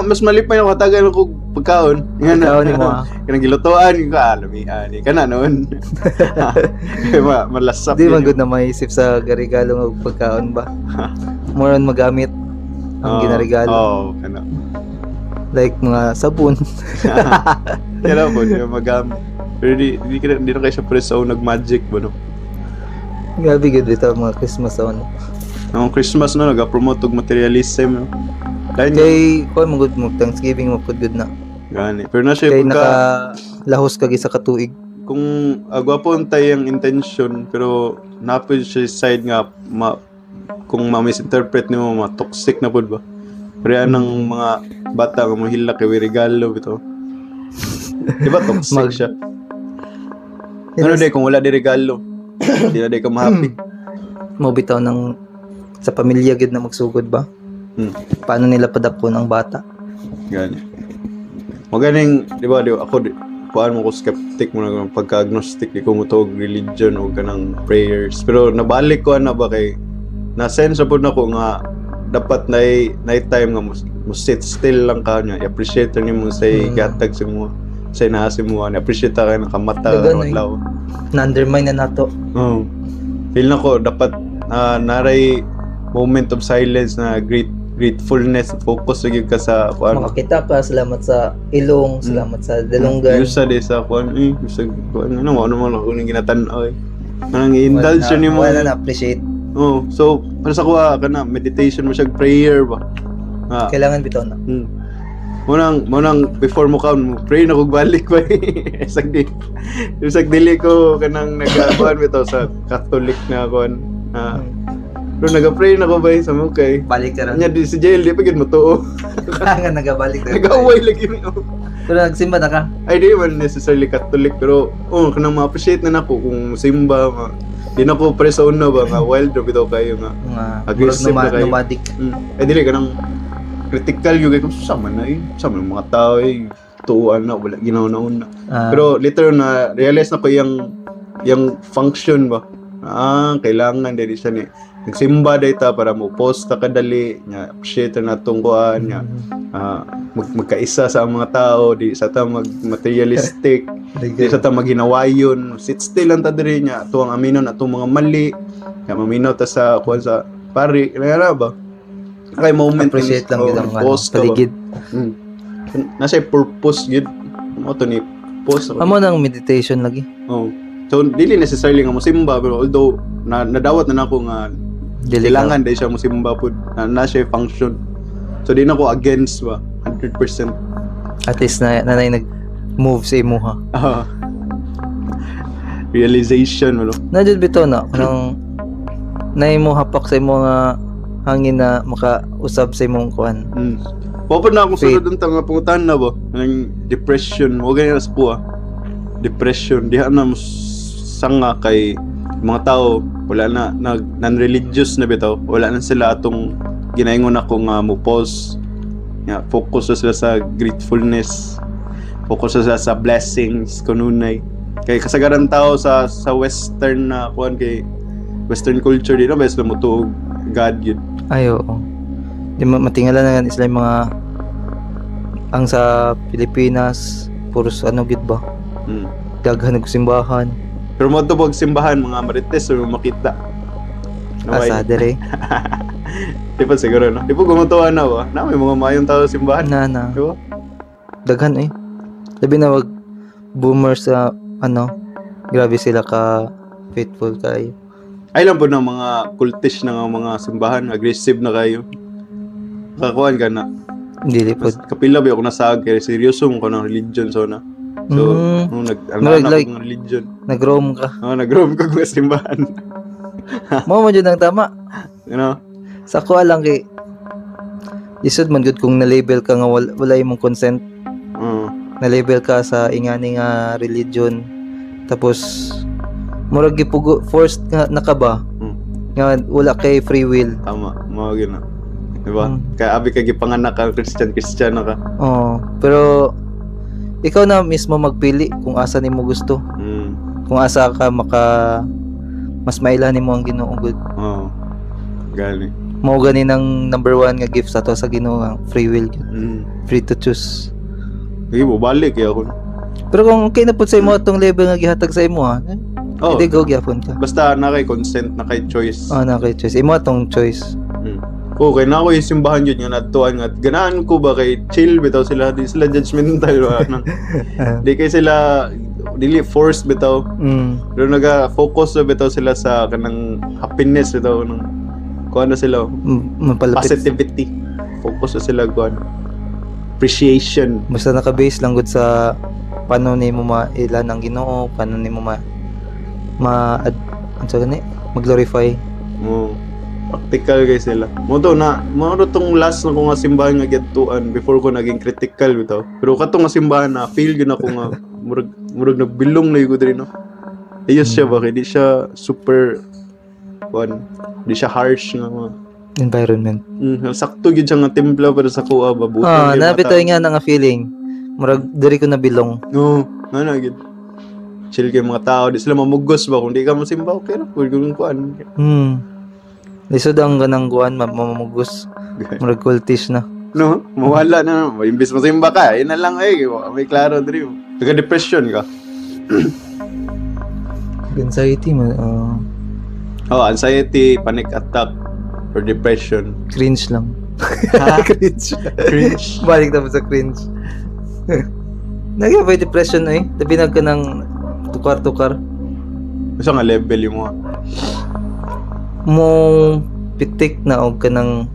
Mas malipay ako hatagan ko pagkaon. Nga na. Pagkaon nimo, ah. Kanang gilutuan ko lamian ni kana noon. Malasap. Di yun man gud na maisip sa garigalo nga og pagkaon ba. More on magamit ang Oo, ginaregalo. Oo, kana. Like mga sabon. Kaya po, di magamit. Pero di na kayo siya press sa nag-magic ba no? Grabe gud bitaw mga Christmas on. Ang Christmas no, nag-promote og materialism no. Dahil Kay kuan man gud mo Thanksgiving mo pud gud na. gani. Pero na siya Kay pagka, naka lahos ka sa katuig. Kung gwapo ang tayo ang intention pero napod siya side nga ma, kung ma-misinterpret nimo ma toxic na pud ba. Pero yan ang mga bata nga mohila kay wi regalo bitaw. Di ba toxic siya? Ano day kung wala di regalo? Di na day ka ma-happy. Mo bitaw ng sa pamilya gid na magsugod ba? Paano nila padakon ang bata? Gani. Maganing, di ba, di ba, ako, di, kuhaan mo ko skeptic mo na pagka-agnostic, di ko mo og religion o kanang prayers. Pero nabalik ko na ba kay, na-sense po na ko nga, dapat na time nga mo sit still lang ka niya. I-appreciate ni mo sa gatag sa mo sa naa sa mo, appreciate ka nakamata Dagan, karon eh. adlaw. Na-undermine na nato. Oh. Feel na ko dapat naray moment of silence na great gratefulness, focus gyud ka sa kuan. Makakita ka, salamat sa ilong, salamat sa dalunggan. Yusa di sa kuan eh, yusa kuan ano mo man ako ning ginatan-aw eh. Anang i-indulge Wala nimo. Wala na appreciate. Oh, so para sa kuha kana meditation mo siya, prayer ba. Ah, Kailangan bitaw na. Mo nang before mo kaon mo pray na kog balik ba. Isag dili ko kanang nagakuan bitaw sa Catholic na kuan. Ah, pero naga-pray na ko ba sa mukay. Balik ka ron. Nya di si JL di pa gid mo tuo. Kailangan nagabalik na. Nag-away lagi mi. Pero nagsimba na ka. Ay, di man necessarily Catholic, pero oh, kanang ma-appreciate na nako kung simba ma. Di na ko pre sa una ba nga wild ra bitaw kayo nga. Nga Aggressive murag na kayo. Nomadic. Ay dili kanang critical yung kay kung sama na eh. Sama yung mga tao eh. Tuan na wala ginawa na una. Pero later na realize na ko yung function ba. Ah, kailangan dili siya ni nagsimba day ta para mo post ta kadali nya, appreciate na atong kuan nya, magkaisa sa mga tao, di sa ta mag materialistic, di sa ta maghinawayon, sit still lang ta diri nya, tuwang aminon atong mga mali nya, maminaw ta sa kuan sa pari nga ba kay moment Appreciate lang oh, gid ang ano, pause ka ba? paligid. Nasa purpose gid mo to ni pause ako. Amo nang meditation lagi. Oh. So dili necessarily nga mosimba, pero although na, nadawat na nako nga Dili ka. kailangan dahil siya mosimba pud na siya function. So di na ko against ba 100%. At least na nanay nag move sa imuha. Ah. Realization wala. Na jud bitaw na kanang nay mo hapak sa imo nga hangin na makausab sa imong kuan. Wa pa na akong Faith. sunod ang tanga pangutan na ba? Nang depression, mo ganyan sa kuha. Depression, diha na mo sanga kay mga tao wala na nag non-religious na bitaw. Wala na sila atong ginaingon ako nga mo pause. Nga focus na sila sa gratefulness. Focus na sila sa blessings kununay. Kay kasagaran tao sa western na kuan kay western culture di na ba sila motuo God yun. Ay, oo. Di matingala na sila yung mga ang sa Pilipinas puros ano gid ba? Daghan og simbahan. Pero mo pag simbahan mga marites o makita. Asa dire. Di pa siguro no. Di pa gumutuwa na ba? Na may mga mayong tao sa simbahan. Na na. Di ba? Daghan eh. Labi na wag boomers sa ano, grabe sila ka faithful kayo. Ay lang po ng mga cultish na nga mga simbahan, aggressive na kayo. Kakuan ka na. Dili pod. Mas kapila ba ako nasag kay seryoso mo ko ng religion so na. So, nung nag ano Murag na like- ng religion. Nag-roam ka. Oh, nag-roam ko ng simbahan. Mao man jud ang tama. You know? Sa ako lang kay lisod man gud kung na-label ka nga wala imong consent, na-label ka sa ingani nga religion, tapos murag gipugo forced nga naka ba nga wala kay free will. Tama, mao gyud na. Diba? Mm. Kaya abi ka gipanganak ka Christian, Christian na ka. Oo, pero ikaw na mismo magpili kung asa nimo gusto, kung asa ka maka mas maila nimo ang Ginoo gud. Oo. Gani. Mao gani nang number one nga gift sa ato sa Ginoo, ang free will gyud. Free to choose. Sige, balik kaya ako. Pero kung okay na pud sa imo atong level nga gihatag sa imo ha, Oh, hindi go gyapon ka. basta na kay consent, na kay choice. Oh, na kay choice. Imo atong choice. Okay, na ako yung simbahan yun nga nadtuan nga ganaan ko ba kay chill bitaw sila, di sila judgmental ba nang di kay sila dili forced bitaw, pero naga-focus na bitaw sila sa kanang happiness bitaw nang kuan na sila Mapalapit. positivity, focus na sila kuan appreciation. Basta naka-base lang gud sa paano nimo mailan ang Ginoo, paano nimo ma ma ad, ano gani? Mag-glorify. Oh, practical kay sila mo to na mo to tong last na ko nga simbahan nga gidtuan before ko naging critical bitaw, pero katong nga simbahan na feel gyud ako nga murag nagbilong na ko diri no. Ayos siya ba kay di siya super kuan, di siya harsh nga mga Environment. Sakto gyud siya nga timpla para sa kuha ba butang Ah, gyud mga nabitoy tao. nga na nga feeling. Murag diri ko na belong. No, nga na gyud. Chill kay mga tao, di sila mamugos ba kung di ka mosimba, okay ra pud kung kuan. Lisod ang ganang kuan mamamugos. Murag cultish na. No, mawala na. Imbis mosimba ka, yun na lang eh. May klaro diri. Nagka-depression ka. Anxiety man. Oh, anxiety, panic attack, or depression. Cringe lang. Ha? Cringe. Cringe. Balik tapos sa cringe. Nagya ba depression eh? Labi na ka ng tukar-tukar. Gusto nga level yung mga. Mo pitik na og kanang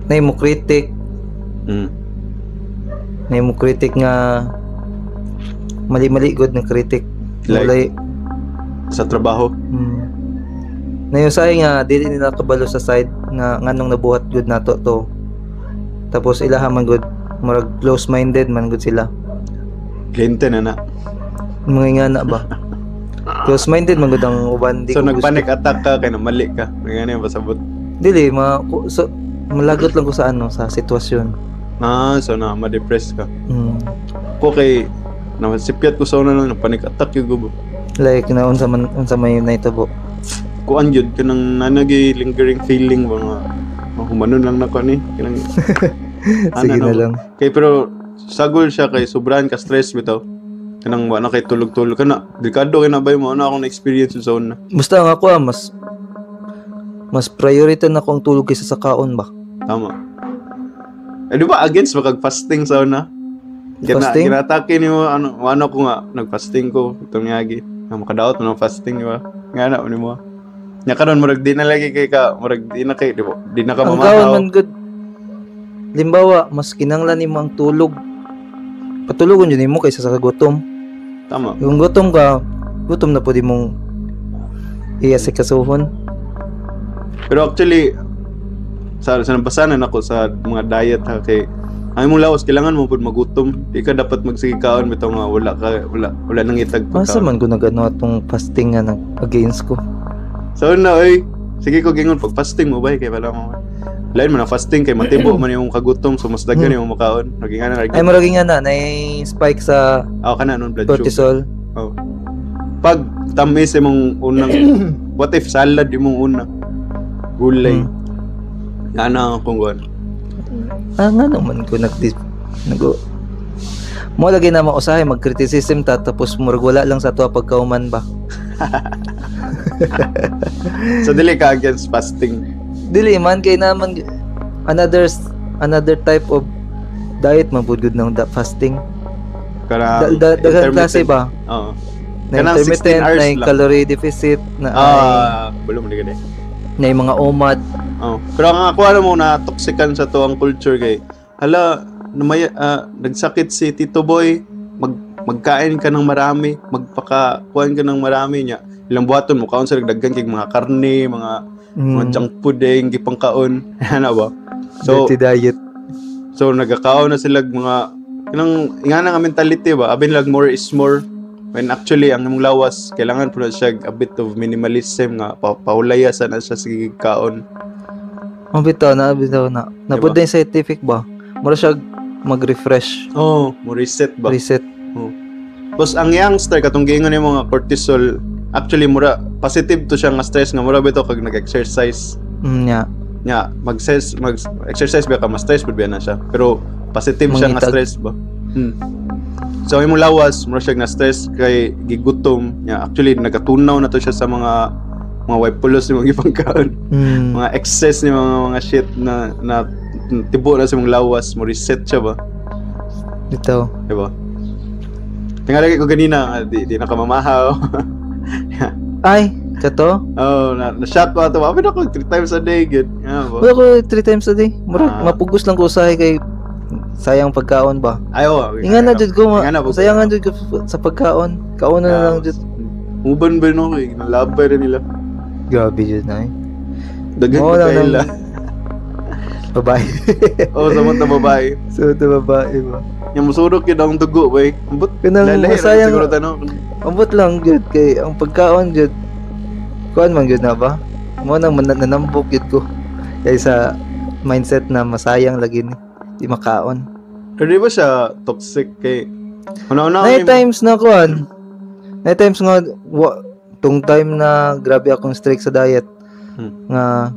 na mo critic, na mo critic nga mali-mali gud ng critic. Like? Walay Sa trabaho. Na yung say nga dili nila kabalo sa side nga nganong nabuhat gud nato to. Tapos ilaha man gud murag close-minded man gud sila. Kliyente na na. Mga ingana ba? Close-minded man gud ang uban, di So ko gusto. nagpanic attack ka kay namali ka. Nga na pasabot. Dili ma so, malagot lang ko sa ano sa sitwasyon. Ah, so na ma-depress ka. Ko kay nasipyat ko sa una lang panic attack yung gubo. Like na unsa man unsa may nahitabo. Kuan jud kanang nanagi lingering feeling ba nga humanon lang nako ni kanang Sige Ano, na lang. Kay pero sagol siya kay sobrahan ka stress bitaw. Kanang wa na kay tulog-tulog ka na. Delikado kay na bay mo ano akong na-experience sa una. Basta ang ako mas mas priority na ako ang tulog kaysa sa kaon ba. Tama. Eh di ba against ba kag fasting sa una? Fasting? Ginatake nimo ano, ano ko nga nagfasting ko itong yagi. Nga makadaot mo ng fasting di ba? Nga na ni mo. Nya karon murag di na lagi kay ka, murag di na kay di, ba, di na ka Ang kaon mamahaw. man gud. Limbawa, mas kinanglan nimo ang tulog. Patulogon jud nimo kaysa sa gutom. Tama. Kung gutom ka, gutom na pwede mong iyasikasuhon. Pero actually sa nabasanan ako sa mga diet ha kay ang imong lawas kailangan mo pud magutom. Di ka dapat magsige kaon bitaw nga wala ka wala wala nang itag Asa pagkaon. man ko nag-ano atong fasting nga nag against ko. So na oy, sige ko gingon pag fasting mo bay kay wala mo. Lain man ang fasting kay matibo man imong kagutom so mas daghan imong makaon. Naging nga na Ay murag nga na nay spike sa Aw kana nun blood sugar. cortisol. Oh. Pag tamis imong unang what if salad imong una? Gulay. Ana akong kuan. Ah, nga naman ko nag nag mo lagi na mausahay mag-criticism ta tapos murag wala lang sa tuwa pagkauman ba. So dili ka against fasting. Dili man kay naman another another type of diet man pud gud ng fasting. Kanang Daghang klase intermittent. ba? Oo. Na Kanang 16 intermittent, hours na lang. calorie deficit, na ay, Ah, balo mo gani. na yung mga OMAD. Oh. Pero ang ako alam mo na toxican sa to ang culture kay hala namaya, nagsakit si Tito Boy, magkain ka ng marami, magpaka kuan ka ng marami niya. Ilang buhaton mo kaon sa daghan kay mga karne, mga mga junk food eh, gipangkaon. Ano ba? So Dirty diet. so nagakaon na sila mga kanang ingana nga mentality ba, abin lag more is more. When actually ang imong lawas kailangan po na siya a bit of minimalism nga pahulaya sa na siya sige kaon. Ang bitaw na, bitaw na. Napud Diba? na yung scientific ba? Mura siya mag-refresh, Oh, mo reset ba? reset. Tapos ang youngster katong giingon nimo nga cortisol, actually mura positive to siya nga stress nga mura bitaw kag nag-exercise. Nya. Nya mag-exercise ba ka mas stress pud ba na siya. Pero positive siya nga Mangitag. stress ba. So ang imong lawas mura siya nga stress kay gigutom. Nya actually nagatunaw na to siya sa mga white pulos ni mga gipangkaon. Mga excess ni mga shit na na tibo na sa imong lawas mo reset siya ba. Bitaw. Diba? Tingali ko ganina, di na ka mamahaw. Ay, kato? Oh, na-shock ko ato. Abi na ko 3 times a day gud. Nga ba? Wala ko 3 times a day. Murag mapugos lang ko usahay kay sayang pagkaon ba. Ay, oh. Inga na jud ko, Inga na, sayang nga jud ko sa pagkaon. Kaon na lang jud. Uban ba no kay nalabay rin nila. Grabe jud na eh. Daghan Oo, ko lang kaila. Babae. Oh, sa mga babae. So, ito babae ba? Nya musurok yun ang dugo bay. Ambot Kanang lalahi ra masayang siguro tano. ambot lang jud kay ang pagkaon jud. Kuan man jud na ba? Mo nang nanambok jud ko. Kay sa mindset na masayang lagi ni di makaon. Pero di ba siya toxic kay Una-una Nine times na kuan. Nine times nga tong time na grabe akong strict sa diet. Nga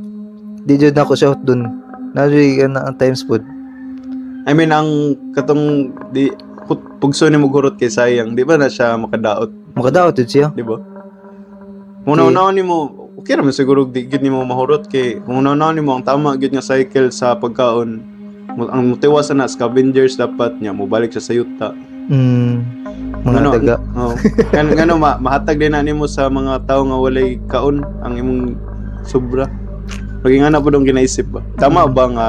di jud na ako siya dun. Na jud na ang times food. I mean ang katong di pugso ni mo gurot kay sayang, di ba na siya makadaot, Makadaot jud siya. di ba? Una-una nimo, okay ra man siguro di gyud nimo mahurot kay kung una-una nimo ang tama gyud nga cycle sa pagkaon, ang mutiwas na scavengers dapat niya mobalik siya sa yuta. Mga Ano, daga. Oh. Ngano mahatag din na nimo sa mga tao nga walay kaon ang imong Sobra. Maging nga na po dong ginaisip ba? Tama ba nga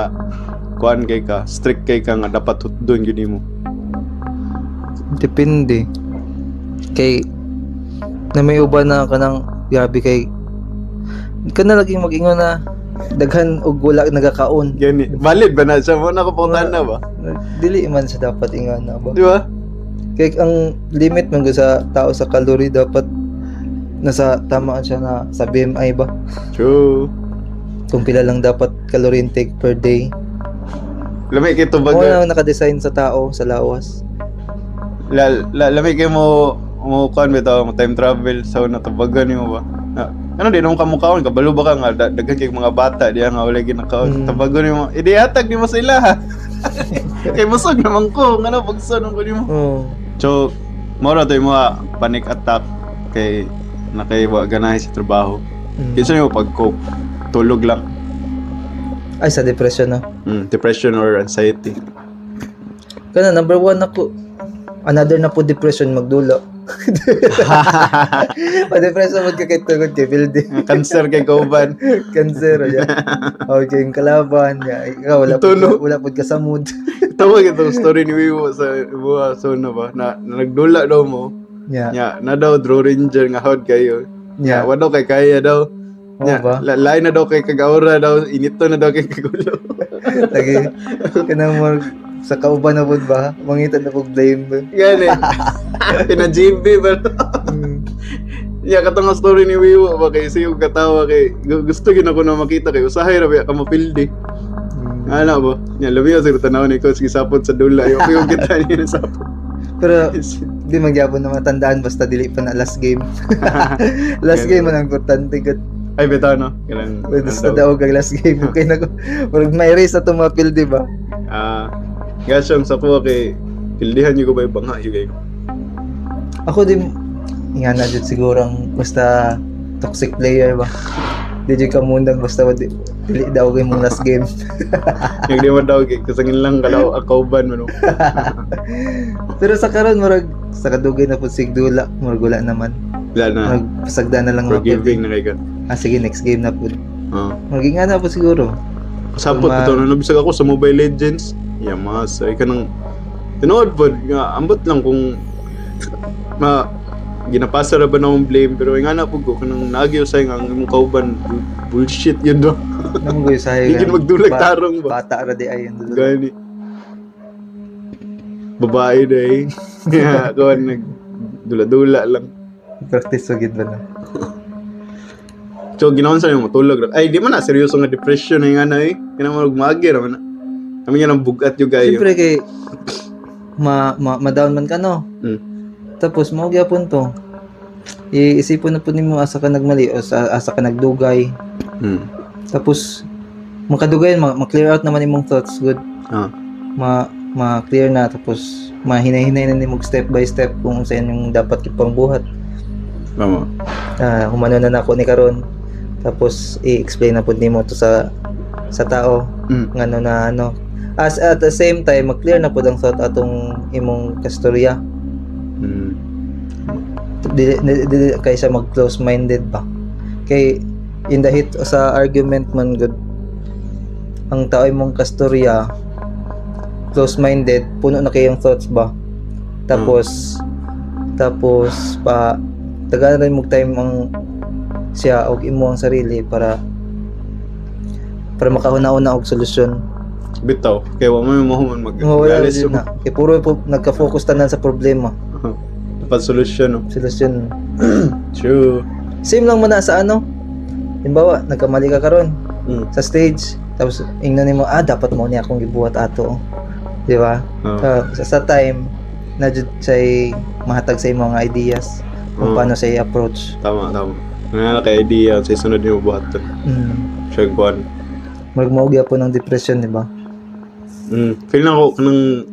kuan kay ka, strict kay ka nga dapat hutdon gyud nimo? Depende. Kay na may uban na kanang grabe kay kana laging mag-ingon na daghan og wala nagakaon. Gani. Valid ba na siya? Mo na ko na ba? Dili man siya dapat ingon na ba? Di ba? Kay ang limit man gud sa tao sa calorie dapat nasa tamaan siya na sa BMI ba? True. Kung pila lang dapat calorie intake per day. Lamay kay tubag. Mo na naka-design sa tao sa lawas. Lamay kay mo mo kuan bitaw mo time travel sa una tubagan nimo ba? Na, ano di nung kamukaon kabalo ba ka nga daghan kay mga bata diya nga wala ginakaon. Tubagan nimo. Idi hatag nimo sila ha. Kay busog naman ko ngano pagsunon ko nimo. Oh. So mao ra to mga panic attack kay nakay wa ganahi sa trabaho. Kinsa nimo pag-cope? Tulog lang. Ay, sa depression na. Depression or anxiety. Kana number 1 ako. Another na po depression magdula. Pa-depression mo kay tungod kay building. Cancer kay kauban. Cancer ya. Okay, yung kalaban ya. Ikaw wala Ito, pud no? wala pud ka sa mood. Tawag itong story ni Wiwo sa buha so na ba na nagdula daw mo. Yeah. Nya, na daw Draw Ranger nga hod kayo. Yeah. Nya, wa daw kay kaya daw. Oo Nya, ba? lain na daw kay kagaura daw, inito na daw kay kagulo. Lagi kanang mo sa kauban na pud ba? Mangita na pud blame ba? Gani. Pina-GB ba? Ya katong story ni Wiwo ba kay siyo katawa kay gusto gyud ako na makita kay usahay ra ba ka mapildi. Ana ba? Nya labi sa tanaw ni coach gisapot sa dula. Yo ko kita niya sapot. Pero di magyapon na matandaan basta dili pa na last game. Last game man ang importante gud. Ay bitaw no. Kailan basta daw ang last game okay na ko. Murag may race na tumapil di ba? Gasyong sa kuha kay pildihan niyo ko ba ibang ha kayo. Ako din nga na jud siguro ang basta toxic player ba. Di jud ka mundang basta dili daw kay mong last game. Yung di man daw kay kasangin lang kalaw akauban man. Pero sa karon murag sa kadugay na pud sigdula, murag wala naman. Wala na. Murag pasagda na lang forgiving na kay ka. Ah sige, next game na pud. Oo. Murag nga na pud siguro. Sapot ito na nabisag ako sa Mobile Legends. Yeah, mas ay kanang tinuod pod nga ambot lang kung ma ginapasa ra ba na akong blame pero nga na pud ko kanang naagi usay nga ang imong kauban bullshit yun do. Namo goy sayo. Di gid magdulag tarong ba. Bata ra di ay ang dulag. Gani. Babae day. Yeah, kuan nag dula-dula lang. Practice so gid ba na. So ginaon sa nimo matulog. Ay di man na seryoso nga depression nga na eh. Kanang murag maagi ra man na. Kami nga nang bugat yung kayo. Siyempre kay ma down man ka no. Tapos mao gyapon to. Iisipon na pud nimo asa ka nagmali o sa, asa ka nagdugay. Tapos makadugay ma-clear out naman imong thoughts good. Ma-clear na tapos mahinay-hinay na nimo step by step kung sa yung dapat ipangbuhat. Tama. Humano na nako ni karon. Tapos i-explain na pud nimo to sa tao ngano na ano. As at the same time mag-clear na pud ang thought atong imong kastorya. Dili kaysa mag close minded ba. Kay in the heat sa argument man good ang tao imong kastorya close minded puno na kayong thoughts ba. Tapos tapos pa tagaan rin mo time ang siya og imo ang sarili para makahuna-una og solusyon. Bitaw kay wa man mo mag wala na. Kay puro po nagka-focus tanan sa problema. Dapat solusyon no? Solusyon. True. Same lang man na sa ano. Halimbawa, nagkamali ka karon sa stage tapos ingnon nimo dapat mo ni akong gibuhat ato. Di ba? Sa time na jud say mahatag sa imo nga ideas kung paano sa i-approach. Tama, tama. Nga kay idea sa sunod nimo buhaton. Siya kuan. Murag mao gyapon ang depression, di ba? Feel na ko kanang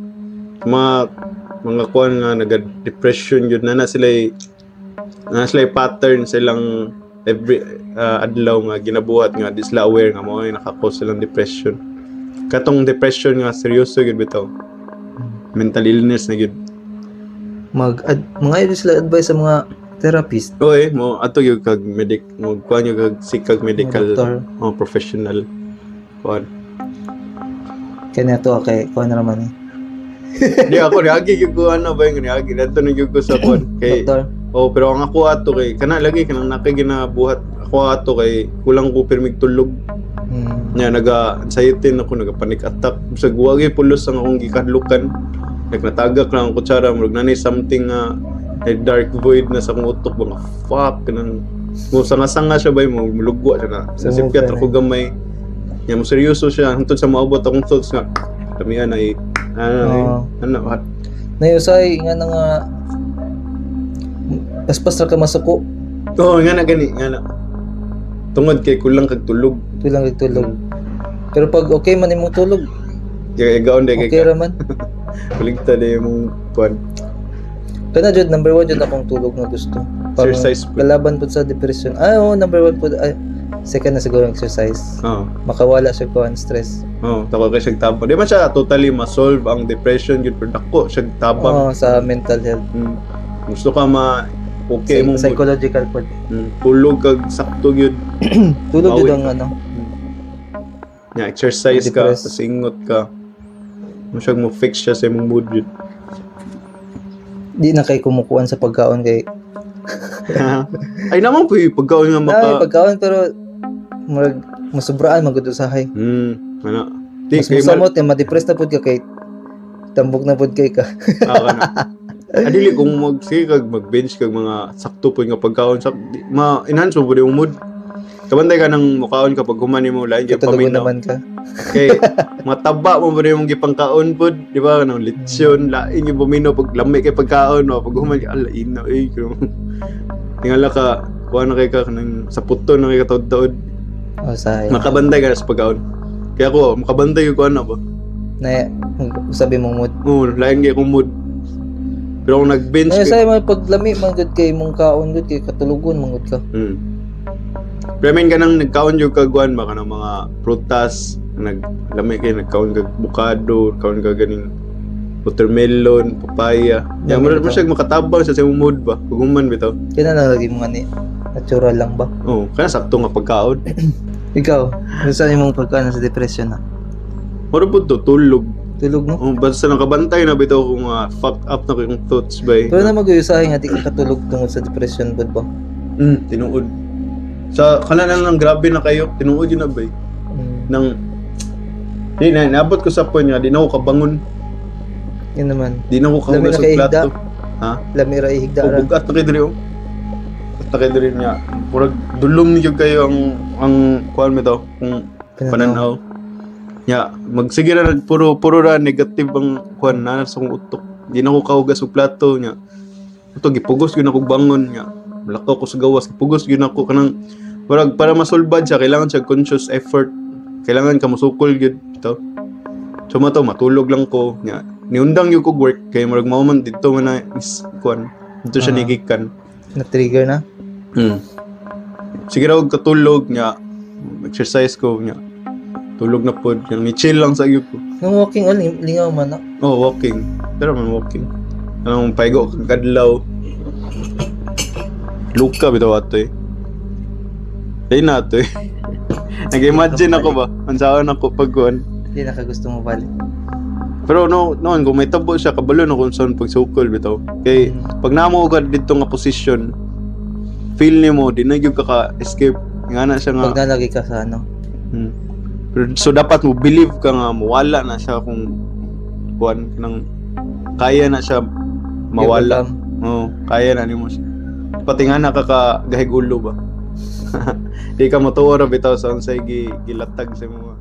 mga kuan nga naga-depression gyud na sila pattern silang every adlaw nga ginabuhat nga di sila aware nga mao ay naka-cause silang depression. Katong depression nga seryoso gyud bitaw. Mental illness na gyud. Mga sila advice sa mga Therapist. Oo eh, mo ato gyud kag medic, mo kuan gyud kag seek kag medical Doctor. Oh, professional. Kuan. Kaya to kay kuan na naman eh. Di ako niagi gyud ko ano ba yung niagi dato na gyud ko sa kuan kay Doctor. Oh, pero ang ako ato kay kana lagi kanang naka ginabuhat ako ato kay kulang ko pirmig tulog. Nya naga anxiety na ako, naga panic attack. Bisag wa gyud pulos ang akong gikadlukan. Nagnatagak lang ang kutsara, murag nanay something nga like dark void na sa akong utok ba nga fuck kanang mo sanga-sanga siya ba mo mulugwa siya na. Sa Sumuka sipyat na ako gamay. Nya mo seryoso siya hangtod sa maabot akong thoughts nga damian ay ano Oo. ano Nayusay nga na nga paspas ra ka masuko. Oo, nga na gani, nga na. Tungod kay kulang kag tulog. Tulang kag tulog. Pero pag okay man imong tulog, Kaya gaon day kay okay ra man. Baligtad day imong kuan. Kana jud number 1 jud akong tulog nga gusto. Parang Exercise po. Kalaban pud sa depression. Ay, oo, number 1 pud. Ay, second na siguro ang exercise. Oo. Makawala siya kuan stress. Oo, tako kay siyang tabang. Di man siya totally ma-solve ang depression gyud pero dako siyang tabang. Oo, sa mental health. Gusto ka ma okay mong Psychological pud. Tulog kag sakto gyud. Tulog jud Bawi ang ano. Nya exercise ka, Depressed. pasingot ka. Mo siyang mo fix siya sa imong mood gyud. Di na kay kumukuan sa pagkaon kay Ay naman po yung pagkaon nga maka Ay, pagkaon pero murag masubraan magud usahay. Ano. Di Mas kay mal- musamot kay ma-depress na pud ka kay tambok na pud kay ka. Ah, kana. Adili kung mag sige kag mag-bench kag mga sakto po nga pagkaon sa ma-enhance mo pud yung mood. Kabantay ka ng mukaon kapag human nimo lain gyud Katulugon paminaw. naman ka. Kay mataba mo pud yung gipangkaon pud, di ba? Kanang lechon, lain yung paminaw pag lami kay pagkaon o pag human ala ina eh. Tingala ka kuha na kay ka kanang sa puto na kay ka taod-taod. Oh, usahay. Makabantay ka na sa pagkaon. Kaya ako makabantay ko ano ba? Na sabi mong mood. Oo, lain kay akong mood. Pero kung nag-bench Ay, kay- usahay man paglami man gud kay mong kaon gud kay katulugon man gud ka. Pero I mean, kanang nagkaon yung kagwan ba kanang mga prutas, nag lami kay nagkaon kag bukado, kaon ka ganing watermelon, papaya. Ya Lami mo bitaw. siya makatabang siya sa imong mood ba. Pag human bitaw. Kaya na lagi mo ani natural lang ba? Oh, kana sakto nga pagkaon. Ikaw, unsa imong pagkaon sa depression na? Moro pud to tulog. Tulog no? Oh, basta nakabantay na bitaw kung fucked up na ko yung thoughts ba. Pero na mag-usahay nga di ka katulog tungod sa depression pud ba? Tinuod. Sa kana na lang grabe na kayo, tinuod yun na ba. Nang di na naabot ko sa point nga di na ako kabangon, Yun naman. di na ako Lami kahugas na og kay plato. higda. Ha? Lami ra ihigda O ra. bugat na kay diri oh. Bugat na kay diri niya. Murag dulom ni gyud kayo ang kuan mo to, kung pananaw. Nya, magsige ra nag- puro puro ra negative ang kuan na sa akong utok. Di na ko kahugas og plato nya. Ito gipugos gyud ako bangon nya. Mulakaw ko sa gawas, gipugos gyud ako kanang murag para masulbad siya kailangan siya conscious effort. Kailangan ka musukol gyud ito. So mato matulog lang ko nya. Niundang gyud ko work kay murag mao man didto man na is kuan. Dito siya nigikan. Na-trigger na. Sige raw katulog nya. Exercise ko nya. Tulog na pod. Ni chill lang sa gyud ko. Nung walking all lingaw man na. Oh, walking. Pero man walking. Anong paigo kag kadlaw. Luka bitaw ato eh. Ay na ato eh. Nag-imagine ako ba? Unsaon ako pag kuan. Di na ka gusto mo balik. Pero no, noon kung may tabo siya kabalo na kung saan pagsukol bitaw. Kay pag namo ka didto nga position, feel nimo di na gyud ka ka-escape. Nga na siya nga. Pag nalagi ka sa ano. Pero, so dapat mo believe ka nga mawala na siya kung kuan nang kaya na siya mawala. Oo, kaya na nimo siya. Pati nga na ka ka gahig ulo ba. Di ka motuo ra bitaw sa unsay gilatag sa imo.